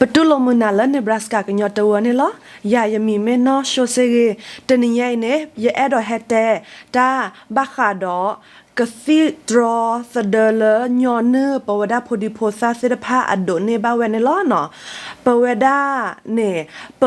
ပတူၢ်လိာ်မုာ်နၤလၢ Nebraska ကညီတဝၢန့ၣ်လီၤ. ယၤယမံၤမ့ၢ်နီၢ်ၡိစ့ဂ့ၤ, တနံၤညါအံၤန့ၣ် ယအဲၣ်ဒိးဟဲတဲတၢ်ဘၣ်ဃးဒီး ကသံၣ်တြီသဒၢလၢညီနုၢ် ပဝဲဒၣ်ဖိဒံဖိသၣ်သ့ၣ်တဖၣ်အဒိးန့ၢ်ဘၣ်ဝဲန့ၣ်လီၤနီၤ. ပဝဲဒၣ်န့ၣ် ပ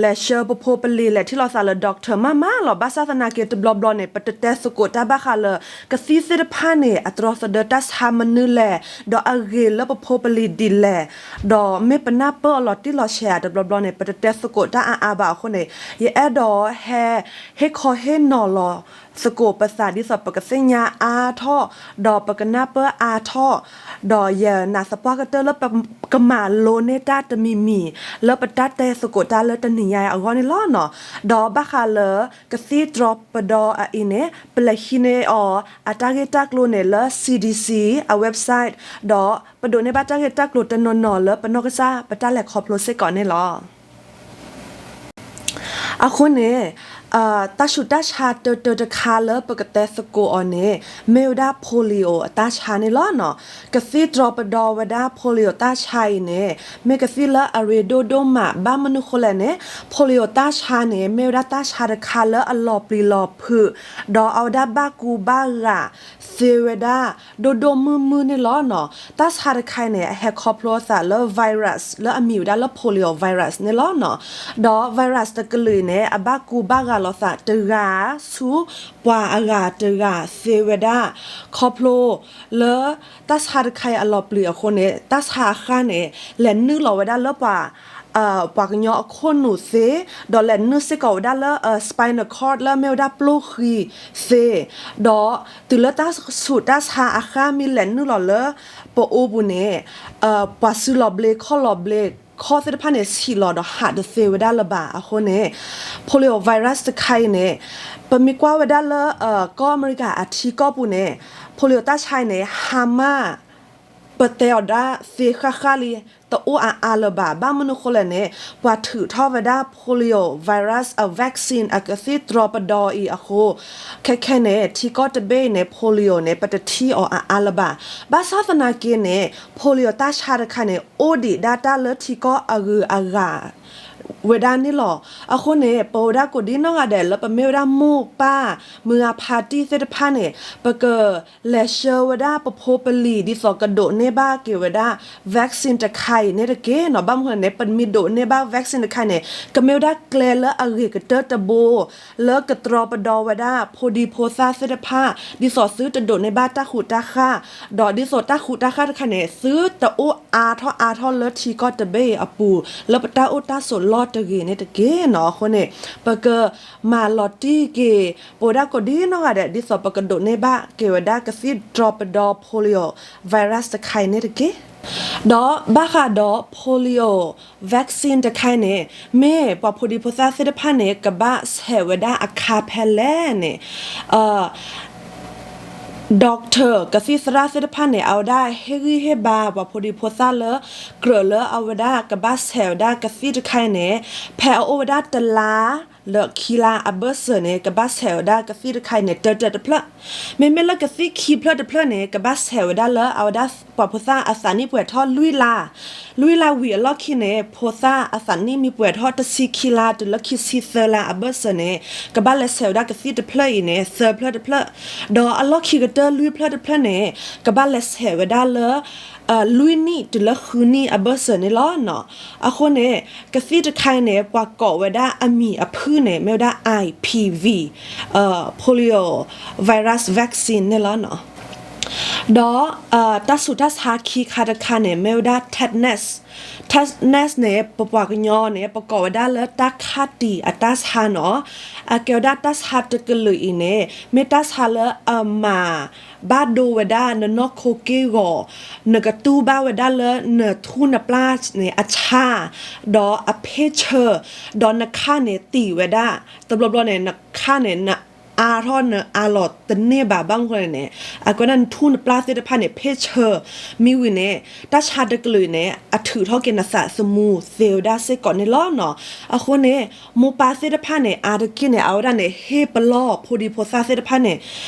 လဲၤဆှၢပဖိပလံၤလဲၤထံၣ်လိာ်သးလၢ doctor မးမးလီၤ. ဘၣ်ဆၣ်သနာ်က့တဘျီဘျီန့ၣ် ပတတဲသကိးတၢ်ဘၣ်ဃးလၢ ကသံၣ်သ့ၣ်တဖၣ်န့ၣ် အတြီသဒၢတၢ်ဆါမနုၤလဲၣ်, ဒီးအဂ့ၤလၢပဖိပလံၤဒ်လဲၣ်, ဒီးမ့ၢ်ပနၢ်ပၢၢ်အီၤလီၤတံၢ်လီၤဆဲးဧါ တဘျီဘျီန့ၣ် ပတတဲသကိးတၢ်အါအါဘၣ်အဃိန့ၣ် ယအဲၣ်ဒိးဟဲ ဟ့ၣ်ခီဟ့ၣ်နီၤလီၤသကိးပသး ဒ်သိးပကသ့ၣ်ညါအါထီၣ်, ဒီးပကနၢ်ပၢၢ်အါထီၣ်, ဒီးယနာ်သပှၢ်ကတၢၢ်လၢပကမၤလိန့ၢ်တၢ်တမံၤမံၤ လၢပတၢ်တဲသကိးတၢ်လၢတနံၤညါအံၤအဂီၢ်န့ၣ်လီၤနီၤ. ဒီးဘၣ်ဃးလၢကသံၣ်တြီပဒီအအံၤန့ၣ် ပလဲၤဟံးန့ၢ်အီၤအတၢ်ဂ့ၢ်တၢ်ကျိၤန့ၣ်လၢ C D C အ website, ဒီးပဒိးန့ၢ်ဘၣ်တၢ်ဂ့ၢ်တၢ်ကျိၤတနီၤနီၤလၢပနီၢ်ကစၢ်ပတၢ်လဲၤခီဖျိစ့ၢ်ကီးန့ၣ်လီၤ. အဃိန့ၣ် တၢ်ဆူးတၢ်ဆါတၢတၢတခါလၢပကတဲသကိးအီၤန့ၣ် မ့ၢ်ဝဲဒၣ် polio အတၢ်ဆါန့ၣ်လီၤနီၤ. ကသံၣ်တြီပဒီဝဲဒၣ် polio တၢ်ဆါအံၤန့ၣ် မ့ၢ်ကသံၣ်လၢအရ့ဒိၣ်ဒိၣ်မး ဘၣ်မနုၤဃိလဲၣ်န့ၣ် polio တၢ်ဆါန့ၣ် မ့ၢ်ဝဲဒၣ်တၢ်ဆါတခါလၢအလီၤပျံၤလီၤဖုး, ဒီးအဝဲဒၣ်ဘၣ်ကူဘၣ်ဂာ်သ့ဝဲဒၣ် ဒိၣ်ဒိၣ်မုၢ်မုၢ်န့ၣ်လီၤနီၤ. တၢ်ဆါတခါအံၤန့ၣ် အဟဲခီဖျိအသးလၢ virus လၢအမံၤဝဲဒၣ်လၢ polio virus န့ၣ်လီၤနီၤ. ဒီး virus တကလုာ်အံၤန့ၣ် အဘၣ်ကူဘၣ်ဂာ်လိာ်သးတဂၤဆူပှၤအဂၤတဂၤသ့ဝဲဒၣ် ခီဖျိလၢတၢ်ဆါတခါအံၤအလီၤပျံၤအဃိန့ၣ် တၢ်ဆါအဃၢ်န့ၣ် လဲၤနုာ်လီၤဝဲဒၣ်လၢပှၤ ပှၤကညီအခိၣ်နူာ်သ့, ဒီးလဲၤနုာ်စ့ၢ်ကီးဝဲဒၣ်လၢ spinal cord လၢမ့ၢ်ဝဲဒၣ်ပျိၢ်ဃံသ့, ဒီးတုၤလၢတၢ်ဆူးတၢ်ဆါအဃၢ်မ့ၢ်လဲၤနုာ်လီၤလၢပအိၣ်ပူၤန့ၣ် ပှၤစုလီၤဘျ့ခီၣ်လီၤဘျ့ခီၣ်သ့ၣ်တဖၣ်န့ၣ် ဆံးလီၤဒီးဟးတသ့ဝဲဒၣ်လၢၤဘၣ်အဃိန့ၣ် polio virus တခါအံၤန့ၣ် ပမ့ၢ်ကွၢ်ဝဲဒၣ်လၢ ကီၢ်အမဲရကၤအထံကီၢ်ပူၤန့ၣ် polio တၢ်ဆါအံၤန့ၣ် ဟါမၢ် ပတဲအီၤဒၣ်သ့ဃၣ်ဃၣ်လံ တအိၣ်အါအါလၢၤဘၣ်. ဘၣ်မနုၤဃိလဲၣ်န့ၣ် ပှၤထုးထီၣ်ဝဲဒၣ် polio virus အ vaccine အကသံၣ်တြီပဒီအံၤအဃိ ခဲခဲန့ၣ် ထံကီၢ်တဘ့ၣ်အံၤန့ၣ် polio န့ၣ် ပတထံၣ်အီၤအါအါလၢၤဘၣ်. ဘၣ်ဆၣ်သနာ်က့န့ၣ် polio တၢ်ဆါတခါန့ၣ် အိၣ်ဒံးဒၣ်တၢ်လၢထံကီၢ်အဂုၤအဂၤ ဝဲဒၣ်န့ၣ်လီၤ. အဃိန့ၣ် ပဝဲဒၣ်ကိးဒံနီၢ်ဂၤဒဲးလၢပမ့ၢ်ဝဲဒၣ်မိၢ်ပၢ် မုၢ်ဂၤဖါတံၢ်သ့ၣ်တဖၣ်န့ၣ် ပကလဲၤဆှၢဝဲဒၣ်ပဖိပလံၤ ဒ်သိးကဒိးန့ၢ်ဘၣ်က့ၤဝဲဒၣ် vaccine တခါအံၤန့ၣ်တက့ၢ်နီၤ. ဘၣ်မနုၤဃိလဲၣ်န့ၣ် ပမ့ၢ်ဒိးန့ၢ်ဘၣ် vaccine တခါအံၤန့ၣ် ကမ့ၢ်ဝဲဒၣ်ကျဲလၢအဂ့ၤကတၢၢ်တဘိ လၢကတြီပဒီဝဲဒၣ် ဖိဒံဖိသၣ်သ့ၣ်တဖၣ် ဒ်သိးသုတဒိးန့ၢ်ဘၣ်တၢ်ဃူးတၢ်ဃၢ်, ဒီးဒ်သိးတၢ်ဃူးတၢ်ဃၢ်တခါန့ၣ် သုတအိၣ်အါထီၣ်အါထီၣ်လၢထံကီၢ်တဘ့ၣ်အံၤအပူၤ လၢပတၢ်အိၣ်တၢ်ဆိးလီၢ်တဂ့ၤန့ၣ်တက့ၢ်နီၤ. အဃိန့ၣ် ပကမၤလီၤတံၢ်က့ၤ ပဝဲဒၣ်ကိးဒံနီၢ်ဂၤဒဲး ဒ်သိးပကဒိးန့ၢ်ဘၣ်က့ၤဝဲဒၣ် ကသံၣ်တြီပဒီ polio virus တခါအံၤန့ၣ်တက့ၢ်. ဒီးဘၣ်ဃးဒီး polio vaccine တခါအံၤန့ၣ် မ့ၢ်ပှၤဖိဒံဖိသၣ်သ့ၣ်တဖၣ်န့ၣ် ကဘၣ်ဆဲးဝဲဒၣ်အခါဖဲလဲၣ်န့ၣ် doctor ကသံၣ်သရၣ်သ့ၣ်တဖၣ်န့ၣ် အဝဲဒၣ်ဟ့ၣ်ဂံၢ်ဟ့ၣ်ဘါပှၤဖိဒံဖိသၣ်လၢ ကြၢးလၢအဝဲဒၣ်ကဘၣ်ဆဲးဝဲဒၣ်ကသံၣ်တခါအံၤန့ၣ် ဖဲအအိၣ်ဝဲဒၣ်တလါ လၢခံလါအဘၢၣ်စၢၤန့ၣ် ကဘၣ်ဆဲးဝဲဒၣ်ကသံၣ်တခါအံၤန့ၣ် တၢတၢတဖျၢၣ်. မ့မ့ၢ်လၢကသံၣ်ခံဖျၢၣ်တဖျၢၣ်န့ၣ် ကဘၣ်ဆဲးဝဲဒၣ်လၢအဝဲဒၣ်ပှၤဖိသၣ်အသးနံၣ်ပှဲၤထီၣ်လွံၢ်လါ, လွံၢ်လါဝံၤအလီၢ်ခံန့ၣ် ဖိသၣ်အသးနံၣ်မ့ၢ်ပှဲၤထီၣ်တဆံခံလါ တုၤလၢခံဆံသၢလါအဘၢၣ်စၢၤန့ၣ် ကဘၣ်လဲၤဆဲးဝဲဒၣ်ကသံၣ်တဖျၢၣ်အံၤန့ၣ် သၢဖျၢၣ်တဖျၢၣ်, ဒီးအလီၢ်ခံကတၢၢ်လွံၢ်ဖျၢၣ်တဖျၢၣ်န့ၣ် ကဘၣ်လဲၤဆဲးဝဲဒၣ်လၢ လွံၢ်နံၣ်တုၤလၢဃုနံၣ်အဘၢၣ်စၢၤန့ၣ်လီၤ. အဃိန့ၣ် ကသံၣ်တခါအံၤန့ၣ် ပှၤကိးဝဲဒၣ်အမံၤအဖုၣ်န့ၣ် မ့ၢ်ဝဲဒၣ် I P V, polio virus vaccine န့ၣ်လီၤ. ဒီးတၢ်ဆူးတၢ်ဆါခံခါတခါန့ၣ် မ့ၢ်ဝဲဒၣ် tetanus, tetanus န့ၣ် ပပှၤကညီန့ၣ် ပကိးဝဲဒၣ်လၢတၢ်ခၣ်တံာ်အတၢ်ဆါနီၤ. အကဲဝဲဒၣ်တၢ်ဆါတကလုာ်အံၤန့ၣ် မ့ၢ်တၢ်ဆါလၢအမၤ ဘၣ်ဒိဝဲဒၣ်နနီၢ်ခိက့ၢ်ဂီၤ, နကတူၢ်ဘၣ်ဝဲဒၣ်လၢနထူနပျၢ်န့ၣ်အဆါ, ဒီးအဖ့ၣ်ဆၢ, ဒီးနခၣ်န့ၣ်တံာ်ဝဲဒၣ်, တဘျီဘျီန့ၣ် နခၣ်န့ၣ် နအါထီၣ်နအါလီၤတန့ၢ်ဘၣ် ဘၣ်မနုၤဃိလဲၣ်န့ၣ် အကဲဝဲဒၣ်နထူနပျၢ်သ့ၣ်တဖၣ်န့ၣ် ဖ့ၣ်ဆၢ, မ့ၢ်ဝံၤန့ၣ် တၢ်ဆါတကလုာ်အံၤန့ၣ် အထုးထီၣ်က့ၤနသးသမူသ့ဝဲဒၣ်စ့ၢ်ကီးန့ၣ်လီၤနီၤ. အဃိန့ၣ် မိၢ်ပၢ်သ့ၣ်တဖၣ်န့ၣ် အါတက့ၢ်န့ၣ် အဝဲဒၣ်န့ၣ် ဟ့ၣ်ပလီၢ်ဖိဒံဖိသၣ်သ့ၣ်တဖၣ်န့ၣ်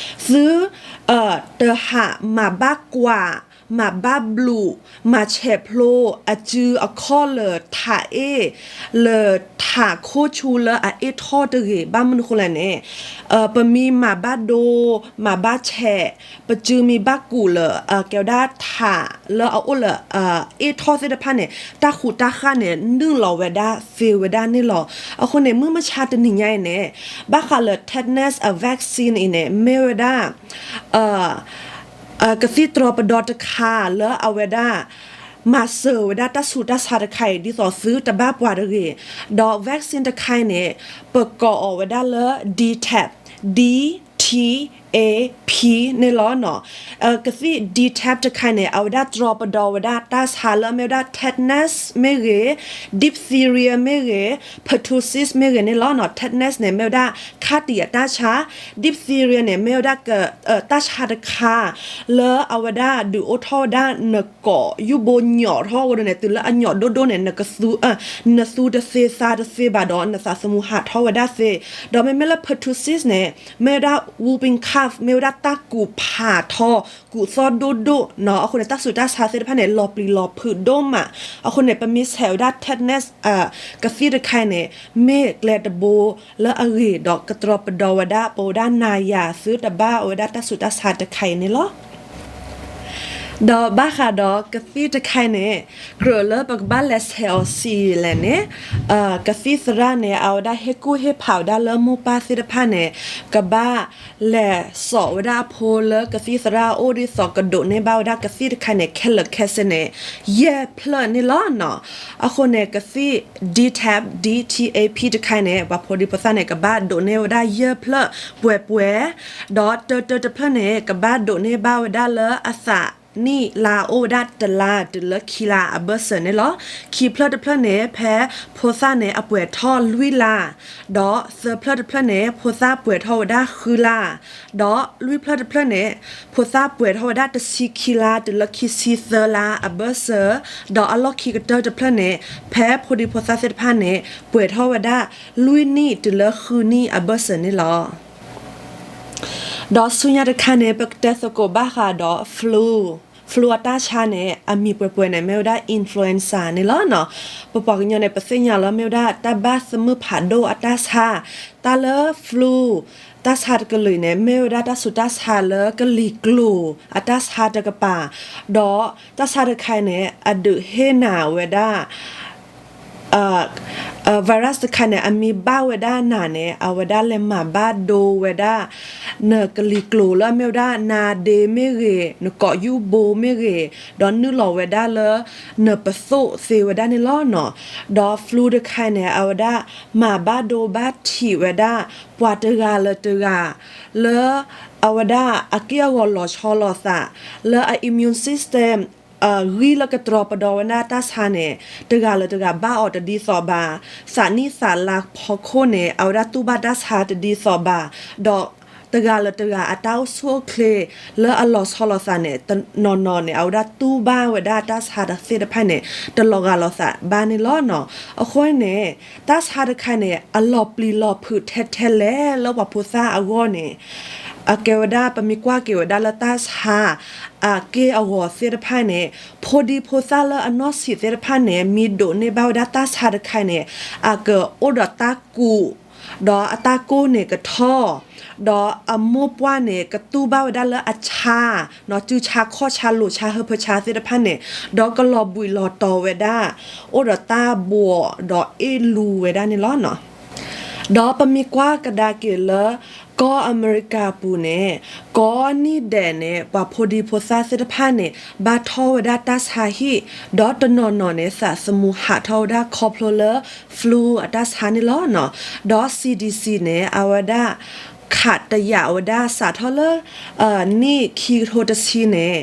သု တဟးမၤဘၣ်ကွၢ် မၤဘၣ်ဘျုး မၤဆဲးဖျိ အစုအခီၣ်လၢထးအ့ၣ် လၢထးခိၣ်ဆူလၢအအ့ၣ်ထီၣ်တဂ့ၤ ဘၣ်မနုၤဃိလဲၣ်န့ၣ် ပမ့ၢ်မၤဘၣ်ဒိ မၤဘၣ်ဆဲး ပစုမ့ၢ်ဘၣ်ကူးလၢ ကဲဝဲဒၣ်ထးလၢအအိၣ်လၢ အ့ၣ်ထီၣ်သ့ၣ်တဖၣ်န့ၣ် တၢ်ဃူးတၢ်ဃၣ်န့ၣ် နုာ်လီၤဝဲဒၣ်သ့ဝဲဒၣ်န့ၣ်လီၤ. အဃိန့ၣ် မုၢ်မဆါတနံၤညါအံၤန့ၣ် ဘၣ်ဃးလၢ tetanus vaccine အံၤန့ၣ် မ့ၢ်ဝဲဒၣ် ကသံၣ်တြီပဒီတခါလၢအဝဲဒၣ် မၤစၢၤဝဲဒၣ်တၢ်ဆူးတၢ်ဆါတခါအံၤ ဒ်သိးသုတဘၣ်ပှၤတဂ့ၤ, ဒီး vaccine တခါအံၤန့ၣ် ပကိးအီၤဝဲဒၣ်လၢ DTaP, D T A P န့ၣ်လီၤနီၤ. ကသံၣ် DTaP တခါအံၤန့ၣ် အဝဲဒၣ်တြီပဒီဝဲဒၣ်တၢ်ဆါလၢအမ့ၢ်ဝဲဒၣ် tetanus မ့ၢ်ဂ့ၤ, diphtheria မ့ၢ်ဂ့ၤ, pertussis မ့ၢ်ဂ့ၤန့ၣ်လီၤနီၤ. Tetanus န့ၣ် မ့ၢ်ဝဲဒၣ်ခါတံာ်အတၢ်ဆါ, diphtheria န့ၣ် မ့ၢ်ဝဲဒၣ် တၢ်ဆါတခါ လၢအဝဲဒၣ်ဒုးအိၣ်ထီၣ်ဝဲဒၣ်နကိးယူၢ်ဘိညိးထီၣ်ဝဲဒၣ်န့ၣ် တုၤလၢအညိးဒိၣ်ဒိၣ်န့ၣ် နသူတသ့သါတသ့ဘၣ်ဒီး နသးသမူဟးထီၣ်ဝဲဒၣ်သ့, ဒီးမ့မ့ၢ်လၢ pertussis န့ၣ် မ့ၢ်ဝဲဒၣ် whooping cough မ့ၢ်ဝဲဒၣ်တၢ်ကူးဖးထီ ကူးသီၣ်ဒိၣ်ဒိၣ်နီၤ. အဃိန့ၣ် တၢ်ဆူးတၢ်ဆါသ့ၣ်တဖၣ်န့ၣ် လီၤပျံၤလီၤဖုးဒိၣ်မး. အဃိန့ၣ် ပမ့ၢ်ဆဲးဝဲဒၣ် tetanus ကသံၣ်တခါအံၤန့ၣ် မ့ၢ်ကျဲတဘိလၢအဂ့ၤဒီး ကတြီပဒီဝဲဒၣ် ပဝဲဒၣ်နၤယၤသုတဘၣ်ဝဲဒၣ်တၢ်ဆူးတၢ်ဆါတခါအံၤန့ၣ်လီၤ. ဒီးဘၣ်ဃးဒီးကသံၣ်တခါအံၤန့ၣ် ကြၢးလၢပကဘၣ်လဲၤဆဲးအီၤဆံးလဲၣ်န့ၣ် ကသံၣ်သရၣ်န့ၣ် အဝဲဒၣ်ဟ့ၣ်ကူၣ်ဟ့ၣ်ဖးဝဲဒၣ်လၢမိၢ်ပၢ်သ့ၣ်တဖၣ်န့ၣ် ကဘၣ်လဲၤစိာ်ဝဲဒၣ်အဖိလၢကသံၣ်သရၣ်အအိၣ် ဒ်သိးကဒိးန့ၢ်ဘၣ်ဝဲဒၣ်ကသံၣ်တခါအံၤန့ၣ် ခဲလၢာ်ခဲဆ့န့ၣ် ယဲၢ်ဖျၢၣ်န့ၣ်လီၤနီၤ. အဃိန့ၣ် ကသံၣ် DTaP, D T A P တခါအံၤန့ၣ် ပှၤဖိဒံဖိသၣ်န့ၣ် ကဘၣ်ဒိးန့ၢ်ဝဲဒၣ်ယဲၢ်ဖျၢၣ်ပှဲၤပှဲၤ, ဒီးတၢတၢတဖျၢၣ်န့ၣ် ကဘၣ်ဒိးန့ၢ်ဘၣ်ဝဲဒၣ်လၢအသးနံၣ်လါအိၣ်ဝဲဒၣ်တလါတုၤလၢခံလါအဘၢၣ်စၢၤန့ၣ်လီၤ. ခံဖျၢၣ်တဖျၢၣ်န့ၣ် ဖဲဖိသၣ်န့ၣ် အပှဲၤထီၣ်လွံၢ်လါ, ဒီးသၢဖျၢၣ်တဖျၢၣ်န့ၣ် ဖိသၣ်ပှဲၤထီၣ်ဝဲဒၣ်ဃုလါ, ဒီးလွံၢ်ဖျၢၣ်တဖျၢၣ်န့ၣ် ဖိသၣ်ပှဲၤထီၣ်ဝဲဒၣ်တဆံခံလါတုၤလၢခံဆံသၢလါအဘၢၣ်စၢၤ, ဒီးအလီၢ်ခံကတၢၢ်တဖျၢၣ်န့ၣ် ဖဲဖိဒံဖိသၣ်သ့ၣ်တဖၣ်န့ၣ် ပှဲၤထီၣ်ဝဲဒၣ်လွံၢ်နံၣ်တုၤလၢဃုနံၣ်အဘၢၣ်စၢၤန့ၣ်လီၤ. ဒီးဆူညါတခါန့ၣ် ပကတဲသကိးဘၣ်ဃးဒီး flu, flu အတၢ်ဆါန့ၣ် အမံၤပှဲၤပှဲၤန့ၣ် မ့ၢ်ဝဲဒၣ် influenza န့ၣ်လီၤနီၤ. ပပှၤကညီန့ၣ် ပသ့ၣ်ညါလၢမ့ၢ်ဝဲဒၣ်တၢ်ဘၣ်သမုၣ်ဖးဒိၣ်အတၢ်ဆါ, တၢ်လၢ flu တၢ်ဆါတကလုာ်အံၤန့ၣ် မ့ၢ်ဝဲဒၣ်တၢ်ဆူးတၢ်ဆါလၢကလံၤကျိၤအတၢ်ဆါတကပၤ, ဒီးတၢ်ဆါတခါအံၤန့ၣ် အဒုးဟ့ၣ်နၤဝဲဒၣ် virus တခါန့ၣ် အမ့ၢ်ဘၣ်ဝဲဒၣ်နၤန့ၣ် အဝဲဒၣ်လဲၤမၤဘၣ်ဒိဝဲဒၣ် နကလံၤကျိၤလၢအမ့ၢ်ဝဲဒၣ် နါဒ့မ့ၢ်ဂ့ၤ, နကိးယူၢ်ဘိမ့ၢ်ဂ့ၤ, ဒီးနုာ်လီၤဝဲဒၣ်လၢ နပသိၣ်သ့ဝဲဒၣ်န့ၣ်လီၤနီၤ. ဒီး flu တခါအံၤန့ၣ် အဝဲဒၣ်မၤဘၣ်ဒိဘၣ်ထံးဝဲဒၣ် ပှၤတဂၤလၢတဂၤ လၢအဝဲဒၣ်အက့ၢ်အဂီၤလီၤဆီလိာ်သး လၢအ immune system ဂံၢ်လၢကတြီပဒီဝဲဒၣ်တၢ်ဆါန့ၣ် တဂၤလၢတဂၤဘၣ်အီၤတဒ်သိးဘၣ်, သးနံၣ်သးလါဖီခိၣ်န့ၣ် အဝဲဒၣ်တူၢ်ဘၣ်တၢ်ဆါတဒ်သိးဘၣ်, ဒီးတဂၤလၢတဂၤအတၢ်အိၣ်ဆူၣ်အိၣ်ချ့လၢအလီၤဆီလိာ်သးန့ၣ် တနီၤနီၤန့ၣ် အဝဲဒၣ်တူၢ်ဘၣ်ဝဲဒၣ်တၢ်ဆါသ့ၣ်တဖၣ်န့ၣ် တလီၤဂာ်လိာ်သးဘၣ်န့ၣ်လီၤနီၤ. အဃိန့ၣ် တၢ်ဆါတခါန့ၣ် အလီၤပျံၤလီၤဖုးထဲထဲလဲၣ်လၢပှၤဖိသၣ်အဂီၢ်န့ၣ် အကဲဝဲဒၣ် ပမ့ၢ်ကွၢ်က့ၤဝဲဒၣ်လၢတၢ်ဆါ အက့ၢ်အဂီၤသ့ၣ်တဖၣ်န့ၣ် ဖိဒံဖိသၣ်လၢအနီၢ်ဆံးသ့ၣ်တဖၣ်န့ၣ် မ့ၢ်ဒိးန့ၢ်ဘၣ်ဝဲဒၣ်တၢ်ဆါတခါန့ၣ် အကအိၣ်ဒီးတၢ်ကူး ဒီးအတၢ်ကိၢ်န့ၣ်ကထီၣ်, ဒီးအမိၢ်ပှၢ်န့ၣ် ကတူၢ်ဘၣ်ဝဲဒၣ်လၢအဆါ, စုဆါခီၣ်ဆါလိၤဆါဟၢဖၢဆါသ့ၣ်တဖၣ်န့ၣ် ဒီးကလီၤဘှံးလီၤတီၤဝဲဒၣ်, အိၣ်ဒီးတၢ်ဘှီးဒီးအ့ၣ်လူဝဲဒၣ်န့ၣ်လီၤနီၤ. ဒီးပမ့ၢ်ကွၢ်ကဒါက့ၤလၢ ကီၢ်အမဲရကၤအပူၤန့ၣ် ကိးနံၣ်ဒဲးန့ၣ် ပှၤဖိဒံဖိသၣ်သ့ၣ်တဖၣ်န့ၣ် ဘၣ်ထီၣ်ဝဲဒၣ်တၢ်ဆါဟံၣ်, ဒီးတနီၤနီၤန့ၣ် သးသမူဟးထီၣ်ဝဲဒၣ်ခီဖျိလၢ flu အတၢ်ဆါန့ၣ်လီၤနီၤ. ဒီး C D C န့ၣ် အဝဲဒၣ် ခးတယာ်ဝဲဒၣ်စးထီၣ်လၢ နံၣ်ခံကထိတဆံန့ၣ်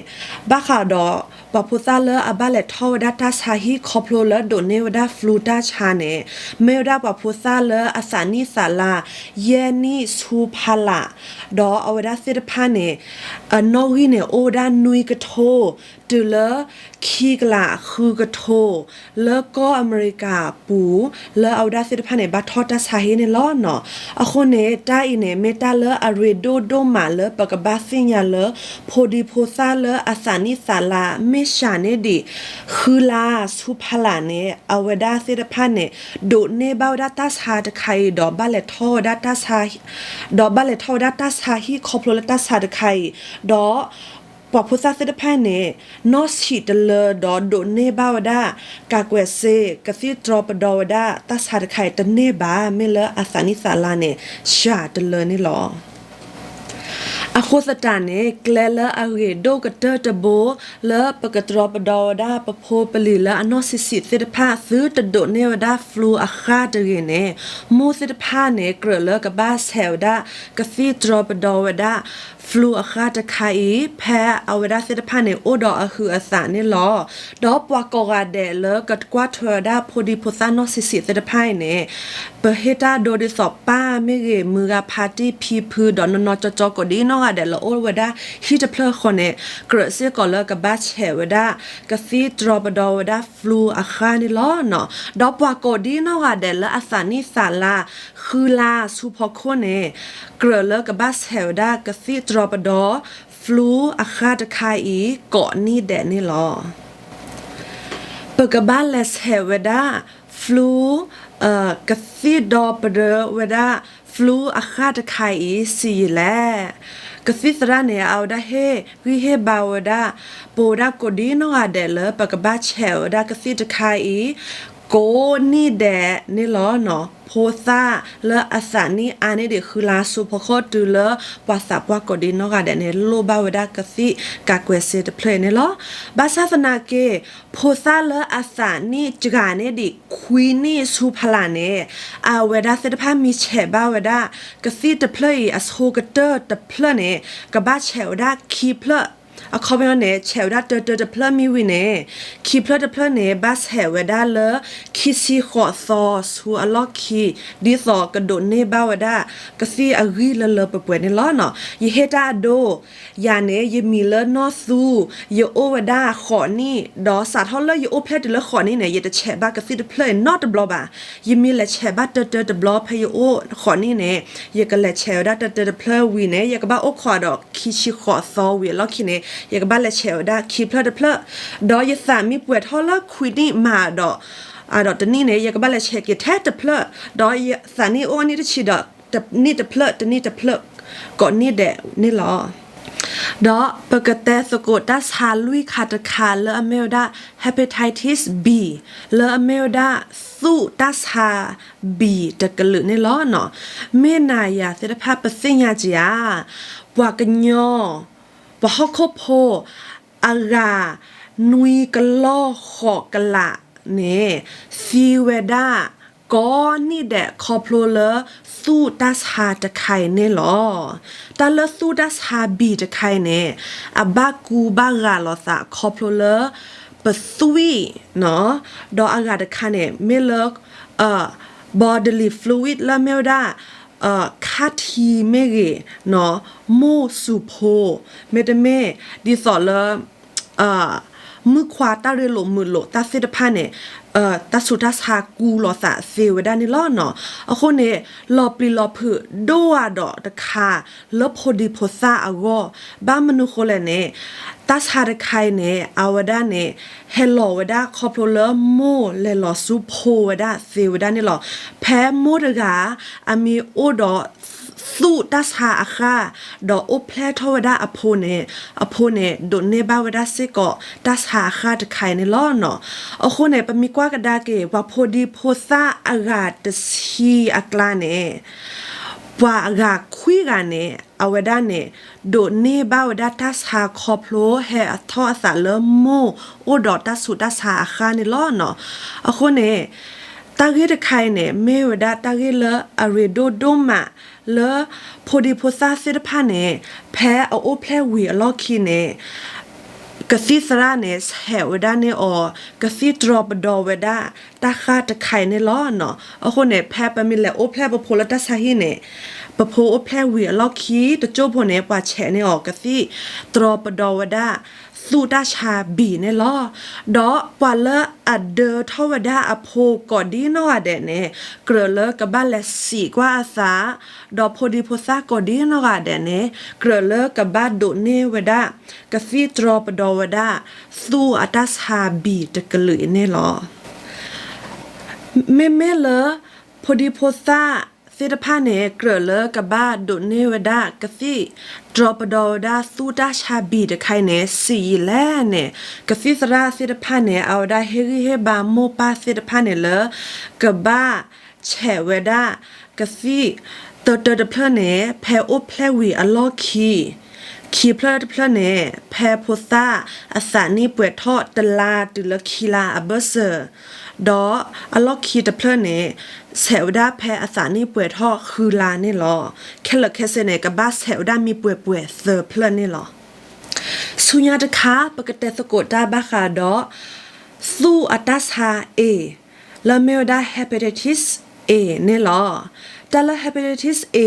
ဘၣ်ဃးဒီး ပှၤဖိသၣ်လၢအဘၣ်လဲၤထီၣ်ဝဲဒၣ်တၢ်ဆါဟံၣ်ခီဖျိလၢဒိးန့ၢ်ဝဲဒၣ် flu တၢ်ဆါန့ၣ် မ့ၢ်ဝဲဒၣ်ပှၤဖိသၣ်လၢအသးနံၣ်သးလါ ယဲၢ်နံၣ်ဆူဖီလာ်, ဒီးအဝဲဒၣ်သ့ၣ်တဖၣ်န့ၣ် အနီၣ်ဂံၢ်န့ၣ် အိၣ်ဝဲဒၣ်နွံကထိ တုၤလၢ ခံကလးဃုကထိ လၢကီၢ်အမဲရကၤပူၤ လၢအဝဲဒၣ်သ့ၣ်တဖၣ်န့ၣ် ဘၣ်ထီၣ်တၢ်ဆါဟံၣ်န့ၣ်လီၤ. အဃိန့ၣ် တၢ်အံၤန့ၣ် မ့ၢ်တၢ်လၢအရ့ဒိၣ်ဒိၣ်မးလၢပကဘၣ်သ့ၣ်ညါလၢ ဖိဒံဖိသၣ်လၢအသးနံၣ်သးလါ မ့ၢ်စှၤန့ၢ်ဒံး ဃုလါဆူဖီလာ်န့ၣ် အဝဲဒၣ်သ့ၣ်တဖၣ်န့ၣ် ဒိးန့ၢ်ဘၣ်ဝဲဒၣ်တၢ်ဆါတခါအံၤ ဒီးဘၣ်လဲၤထီၣ်ဝဲဒၣ်တၢ်ဆါ ဒီးဘၣ်လဲၤထီၣ်ဝဲဒၣ်တၢ်ဆါဟံၣ်ခီဖျိလၢတၢ်ဆါတခါအံၤ, ဒီး ပှၤဖိသၣ်သ့ၣ်တဖၣ်န့ၣ် နီၢ်ဆံးတလၢဒီးဒိးန့ၢ်ဘၣ်ဝဲဒၣ် ကးကွဲးစ့ ကသံၣ်တြီပဒီဝဲဒၣ်တၢ်ဆါတခါအံၤတန့ၢ်ဘၣ် မ့ၢ်လၢအသးနံၣ်သးလါန့ၣ် စှၤတလၢန့ၣ်လီၤ. အဃိသတးန့ၣ် ကျဲလၢအဂ့ၤဒိၣ်ကတၢၢ်တဘိ လၢပကတြီပဒီဝဲဒၣ်ပဖိပလံၤလၢအနီၢ်ဆံးဆံးသ့ၣ်တဖၣ် သုတဒိးန့ၢ်ဝဲဒၣ် flu အဃၢ်တဂ့ၤန့ၣ် မိၢ်သ့ၣ်တဖၣ်န့ၣ် ကြၢးလၢကဘၣ်ဆဲးဝဲဒၣ် ကသံၣ်တြီပဒီဝဲဒၣ် flu အဃၢ်တခါအံၤ ဖဲအဝဲဒၣ်သ့ၣ်တဖၣ်န့ၣ် အိၣ်ဒီးအဟုးအသးန့ၣ်လီၤ. ဒီးပှၤကိးဂၤဒဲးလၢကကွၢ်ထွဲဝဲဒၣ်ဖိဒံဖိသၣ်နီၢ်ဆံးဆံးသ့ၣ်တဖၣ်အံၤန့ၣ် ပဟ့ၣ်တၢ်ဒိဒ်သိးပၢ်မ့ၢ်ဂ့ၤ မုၢ်ဂၤဖါတံၢ်ဖံဖု ဒီးနီၢ်နီၢ်ကၠီကၠီကိးဒံနီၢ်ဂၤဒဲးလၢအိၣ်ဝဲဒၣ်ဟံၣ်တဖျၢၣ်အဃိန့ၣ် ကြၢးစ့ၢ်ကီးလၢကဘၣ်ဆဲးဝဲဒၣ် ကသံၣ်တြီပဒီဝဲဒၣ် flu အဃၢ်န့ၣ်လီၤ. ဒီးပှၤကိးဒံနီၢ်ဂၤဒဲးလၢအသးနံၣ်သးလါ ဃုလါဆူဖီခိၣ်န့ၣ် ကြၢးလၢကဘၣ်ဆဲးဝဲဒၣ်ကသံၣ်တြီပဒီ flu အဃၢ်တခါအံၤ ကိးနံၣ်ဒဲးန့ၣ်လီၤ. ပကဘၣ်လဲၤဆဲးဝဲဒၣ် flu ကသံၣ်တြီပဒီဝဲဒၣ် flu အဃၢ်တခါအံၤ ဆံးယံာ်လဲၣ်. ကသံၣ်သရၣ်န့ၣ် အဝဲဒၣ်ဟ့ၣ်ဂံၢ်ဟ့ၣ်ဘါဝဲဒၣ် ပဝဲဒၣ်ကိးဒံနီၢ်ဂၤဒဲးလၢပကဘၣ်ဆဲးဝဲဒၣ်ကသံၣ်တခါအံၤ ကိးနံၣ်ဒဲးန့ၣ်လီၤ. ဖိသၣ်လၢအသးနံၣ်အါန့ၢ်ဒံးဃုလါဆူဖီခိၣ်တုၤလၢပှၤသးပှၢ်ကိးဒံနီၢ်ဂၤဒဲးန့ၣ် လိၣ်ဘၣ်ဝဲဒၣ်ကသံၣ်ကးကွဲးစ့တဖျၢၣ်အံၤန့ၣ်လီၤ. ဘၣ်ဆၣ်သနာ်က့ ဖိသၣ်လၢအသးနံၣ်စှၤန့ၢ်ဒံးခွံနံၣ်ဆူဖီလာ်န့ၣ် အဝဲဒၣ်သ့ၣ်တဖၣ်မ့ၢ်ဆဲးဘၣ်ဝဲဒၣ် ကသံၣ်တဖျၢၣ်အံၤအဆိကတၢၢ်တဖျၢၣ်န့ၣ် ကဘၣ်ဆဲးဝဲဒၣ်ခံဖျၢၣ် အခီပညီန့ၣ် ဆဲးဝဲဒၣ်တၢတၢတဖျၢၣ်မ့ၢ်ဝံၤန့ၣ် ခံဖျၢၣ်တဖျၢၣ်န့ၣ် ဘၣ်ဆဲးဝဲဒၣ်လၢ ခံဆံဃိးသီဆူအလီၢ်ခံ ဒ်သိးကဒိးန့ၢ်ဘၣ်ဝဲဒၣ် ကသံၣ်အဂံၢ်လၢလၢပှဲၤပှဲၤန့ၣ်လီၤ. ယဟ့ၣ်တၢ်အဒိ ယၤန့ၣ် ယမံၤလၢနီၢ်သူ ယအိၣ်ဝဲဒၣ်ဃိးနံၣ် ဒီးစးထီၣ်လၢယအိၣ်ဖျဲၣ်တုၤလၢဃိးနံၣ်န့ၣ် ယတဆဲးဘၣ်ကသံၣ်တဖျၢၣ်အံၤနီတဘျီဘၣ်. ယမ့ၢ်လဲၤဆဲးဘၣ်တၢတၢတဘျီဖဲယအိၣ်ဃိးနံၣ်န့ၣ် ယကလဲၤဆဲးဝဲဒၣ်တၢတၢတဖျၢၣ်ဝံၤန့ၣ် ယကဘၣ်အိၣ်ခိးဒီးခံဆံဃိးသီဝံၤအလီၢ်ခံန့ၣ် ယကဘၣ်လဲၤဆဲးဝဲဒၣ်ခံဖျၢၣ်တဖျၢၣ်, ဒီးယသးမ့ၢ်ပှဲၤထီၣ်လၢခွံနံၣ်မးဒီး ဒီးတနံၣ်န့ၣ် ယကဘၣ်လဲၤဆဲးက့ၤထဲတဖျၢၣ်, ဒီးယသးနံၣ်အိၣ်အနံၣ်တဆံဒီး တနံၣ်တဖျၢၣ် တနံၣ်တဖျၢၣ် ကိးနံၣ်ဒဲးန့ၣ်လီၤ. ဒီးပကတဲသကိးတၢ်ဆါလွံၢ်ခါတခါလၢအမ့ၢ်ဝဲဒၣ် hepatitis B လၢအမ့ၢ်ဝဲဒၣ်သူၣ်တၢ်ဆါ B တကလုာ်န့ၣ်လီၤ. မ့ၢ်နၤယၤသ့ၣ်တဖၣ်ပသ့ၣ်ညါက့ၤဧါ, ပှၤကညီ ပှၤဟီၣ်ခိၣ်ဖိ အဂၤ နွံကလီၢ်ဃိးကလးန့ၣ် သံဝဲဒၣ် ကိးနံၣ်ဒဲးခီဖျိလၢ သူၣ်တၢ်ဆါတခါအံၤန့ၣ်လီၤ. တၢ်လၢသူၣ်တၢ်ဆါ B တခါအံၤန့ၣ် အဘၣ်ကူဘၣ်ဂာ်လိာ်သးခီဖျိလၢ ပသွံၣ် ဒီးအဂၤတခါန့ၣ် မ့ၢ်လၢ bodily fluid လၢမ့ၢ်ဝဲဒၣ် ခါထံမ့ၢ်ဂ့ၤ, မိၢ်စူၤဖိ, မ့တမ့ၢ် ဒ်သိးလၢ မုၣ်ခွါတၢ်ရ့လိာ်မုာ်လိာ်တၢ်သ့ၣ်တဖၣ်န့ၣ် တၢ်ဆူးတၢ်ဆါကူလိာ်သးသ့ဝဲဒၣ်န့ၣ်လီၤ. အဃိန့ၣ် လီၤပျံၤလီၤဖုးဒိၣ်ဧါဒီးတခါ လၢဖိဒံဖိသၣ်အဂီၢ်, ဘၣ်မနုၤဃိလဲၣ်န့ၣ် တၢ်ဆါတခါအံၤန့ၣ် အဝဲဒၣ်န့ၣ် ဟဲလီၤဝဲဒၣ်ခီဖျိလၢမိၢ်လဲၤလီၤဆူဖိဝဲဒၣ်သ့ဝဲဒၣ်န့ၣ်လီၤ. ဖဲမိၢ်တဂၤ အမံၤအိၣ်ဒီး သူၣ်တၢ်ဆါအဃၢ် ဒီးအိၣ်ဖျဲၣ်ထီၣ်ဝဲဒၣ်အဖိန့ၣ် အဖိန့ၣ် ဒိးန့ၢ်ဘၣ်ဝဲဒၣ်စ့ၢ်ကီးတၢ်ဆါအဃၢ်တခါအံၤန့ၣ်လီၤ. အဃိန့ၣ် ပမ့ၢ်ကွၢ်ကဒါက့ၤ ပှၤဖိဒံဖိသၣ်အဂၤတဆံအကျါန့ၣ် ပှၤအဂၤခွံဂၤန့ၣ် အဝဲဒၣ်န့ၣ် ဒိးန့ၢ်ဘၣ်ဝဲဒၣ်တၢ်ဆါခီဖျိဟဲအထီၣ်အသးလၢမိၢ်အိၣ်ဒီးတၢ်ဆူးတၢ်ဆါအဃၢ်န့ၣ်လီၤ. အဃိန့ၣ် တၢ်ဂ့ၢ်တခါအံၤန့ၣ် မ့ၢ်ဝဲဒၣ်တၢ်ဂ့ၢ်လၢအရ့ဒိၣ်ဒိၣ်မးလၢ ဖိဒံဖိသၣ်သ့ၣ်တဖၣ်န့ၣ် ဖဲအအိၣ်ဖျဲၣ်ဝံၤအလီၢ်ခံန့ၣ် ကသံၣ်သရၣ်န့ၣ် ဆဲးဝဲဒၣ်န့ၢ်အီၤ ကသံၣ်တြီပဒီဝဲဒၣ် တၢ်ဃၢ်တခါအံၤန့ၣ်လီၤ. အဃိန့ၣ် ဖဲပမ့ၢ်လဲၤအိၣ်ဖျဲၣ်ပဖိလၢတၢ်ဆါဟံၣ်န့ၣ် ပဖိအိၣ်ဖျဲၣ်ဝံၤအလီၢ်ခံ တကၠိၢ်ဖိန့ၣ် ပှၤဆဲးန့ၢ်အီၤ ကသံၣ်တြီပဒီဝဲဒၣ် သူၣ်တၢ်ဆါဘံၣ်န့ၣ်လီၤ. ဒီးပှၤလၢအဒၢထီၣ်ဝဲဒၣ်အဖိကိးဒ်နီၢ်ဂၤဒဲးန့ၣ် ကြၢးလၢကဘၣ်လဲၤစံးကွၢ်အသး, ဒီးဖိဒံဖိသၣ်ကိးဒ်နီၢ်ဂၤဒဲးန့ၣ် ကြၢးလၢကဘၣ်ဒိးန့ၢ်ဝဲဒၣ် ကသံၣ်တြီပဒီဝဲဒၣ် သူၣ်အတၢ်ဆါဘံၣ်တကလုာ်အံၤန့ၣ်လီၤ. မ့မ့ၢ်လၢ ဖိဒံဖိသၣ်သ့ၣ်တဖၣ်န့ၣ် ကြၢးလၢကဘၣ်ဒိးန့ၢ်ဝဲဒၣ် ကသံၣ်တြီပဒီဝဲဒၣ် သူၣ်တၢ်ဆါဘံၣ်တခါအံၤန့ၣ် ဆံးယံာ်လဲၣ်န့ၣ် ကသံၣ်သရၣ်သ့ၣ်တဖၣ်န့ၣ် အဝဲဒၣ်ဟ့ၣ်ဂံၢ်ဟ့ၣ်ဘါမိၢ်ပၢ်သ့ၣ်တဖၣ်န့ၣ်လၢ ကဘၣ်ဆဲးဝဲဒၣ် ကသံၣ်တၢတၢတဖျၢၣ်န့ၣ် ဖဲအိၣ်ဖျဲၣ်ဝံၤအလီၢ်ခံ, ခံဖျၢၣ်တဖျၢၣ်န့ၣ် ဖဲဖိသၣ်အသးနံၣ်ပှဲၤထီၣ်တလါတုၤလၢခံလါအဘၢၣ်စၢၤ, ဒီးအလီၢ်ခံတဖျၢၣ်န့ၣ် ဆဲးဝဲဒၣ်ဖဲအသးနံၣ်ပှဲၤထီၣ်ဃုလါန့ၣ်လီၤ. ခဲလၢာ်ခဲဆ့န့ၣ် ကဘၣ်ဆဲးဝဲဒၣ်မံၤပှဲၤပှဲၤသၢဖျၢၣ်န့ၣ်လီၤ. ဆူညါတခါ ပကတဲသကိးတၢ်ဘၣ်ဃးဒီး သူၣ်အတၢ်ဆါအ့ၣ် လၢမ့ၢ်ဝဲဒၣ် hepatitis A န့ၣ်လီၤ. တၢ်လၢ hepatitis A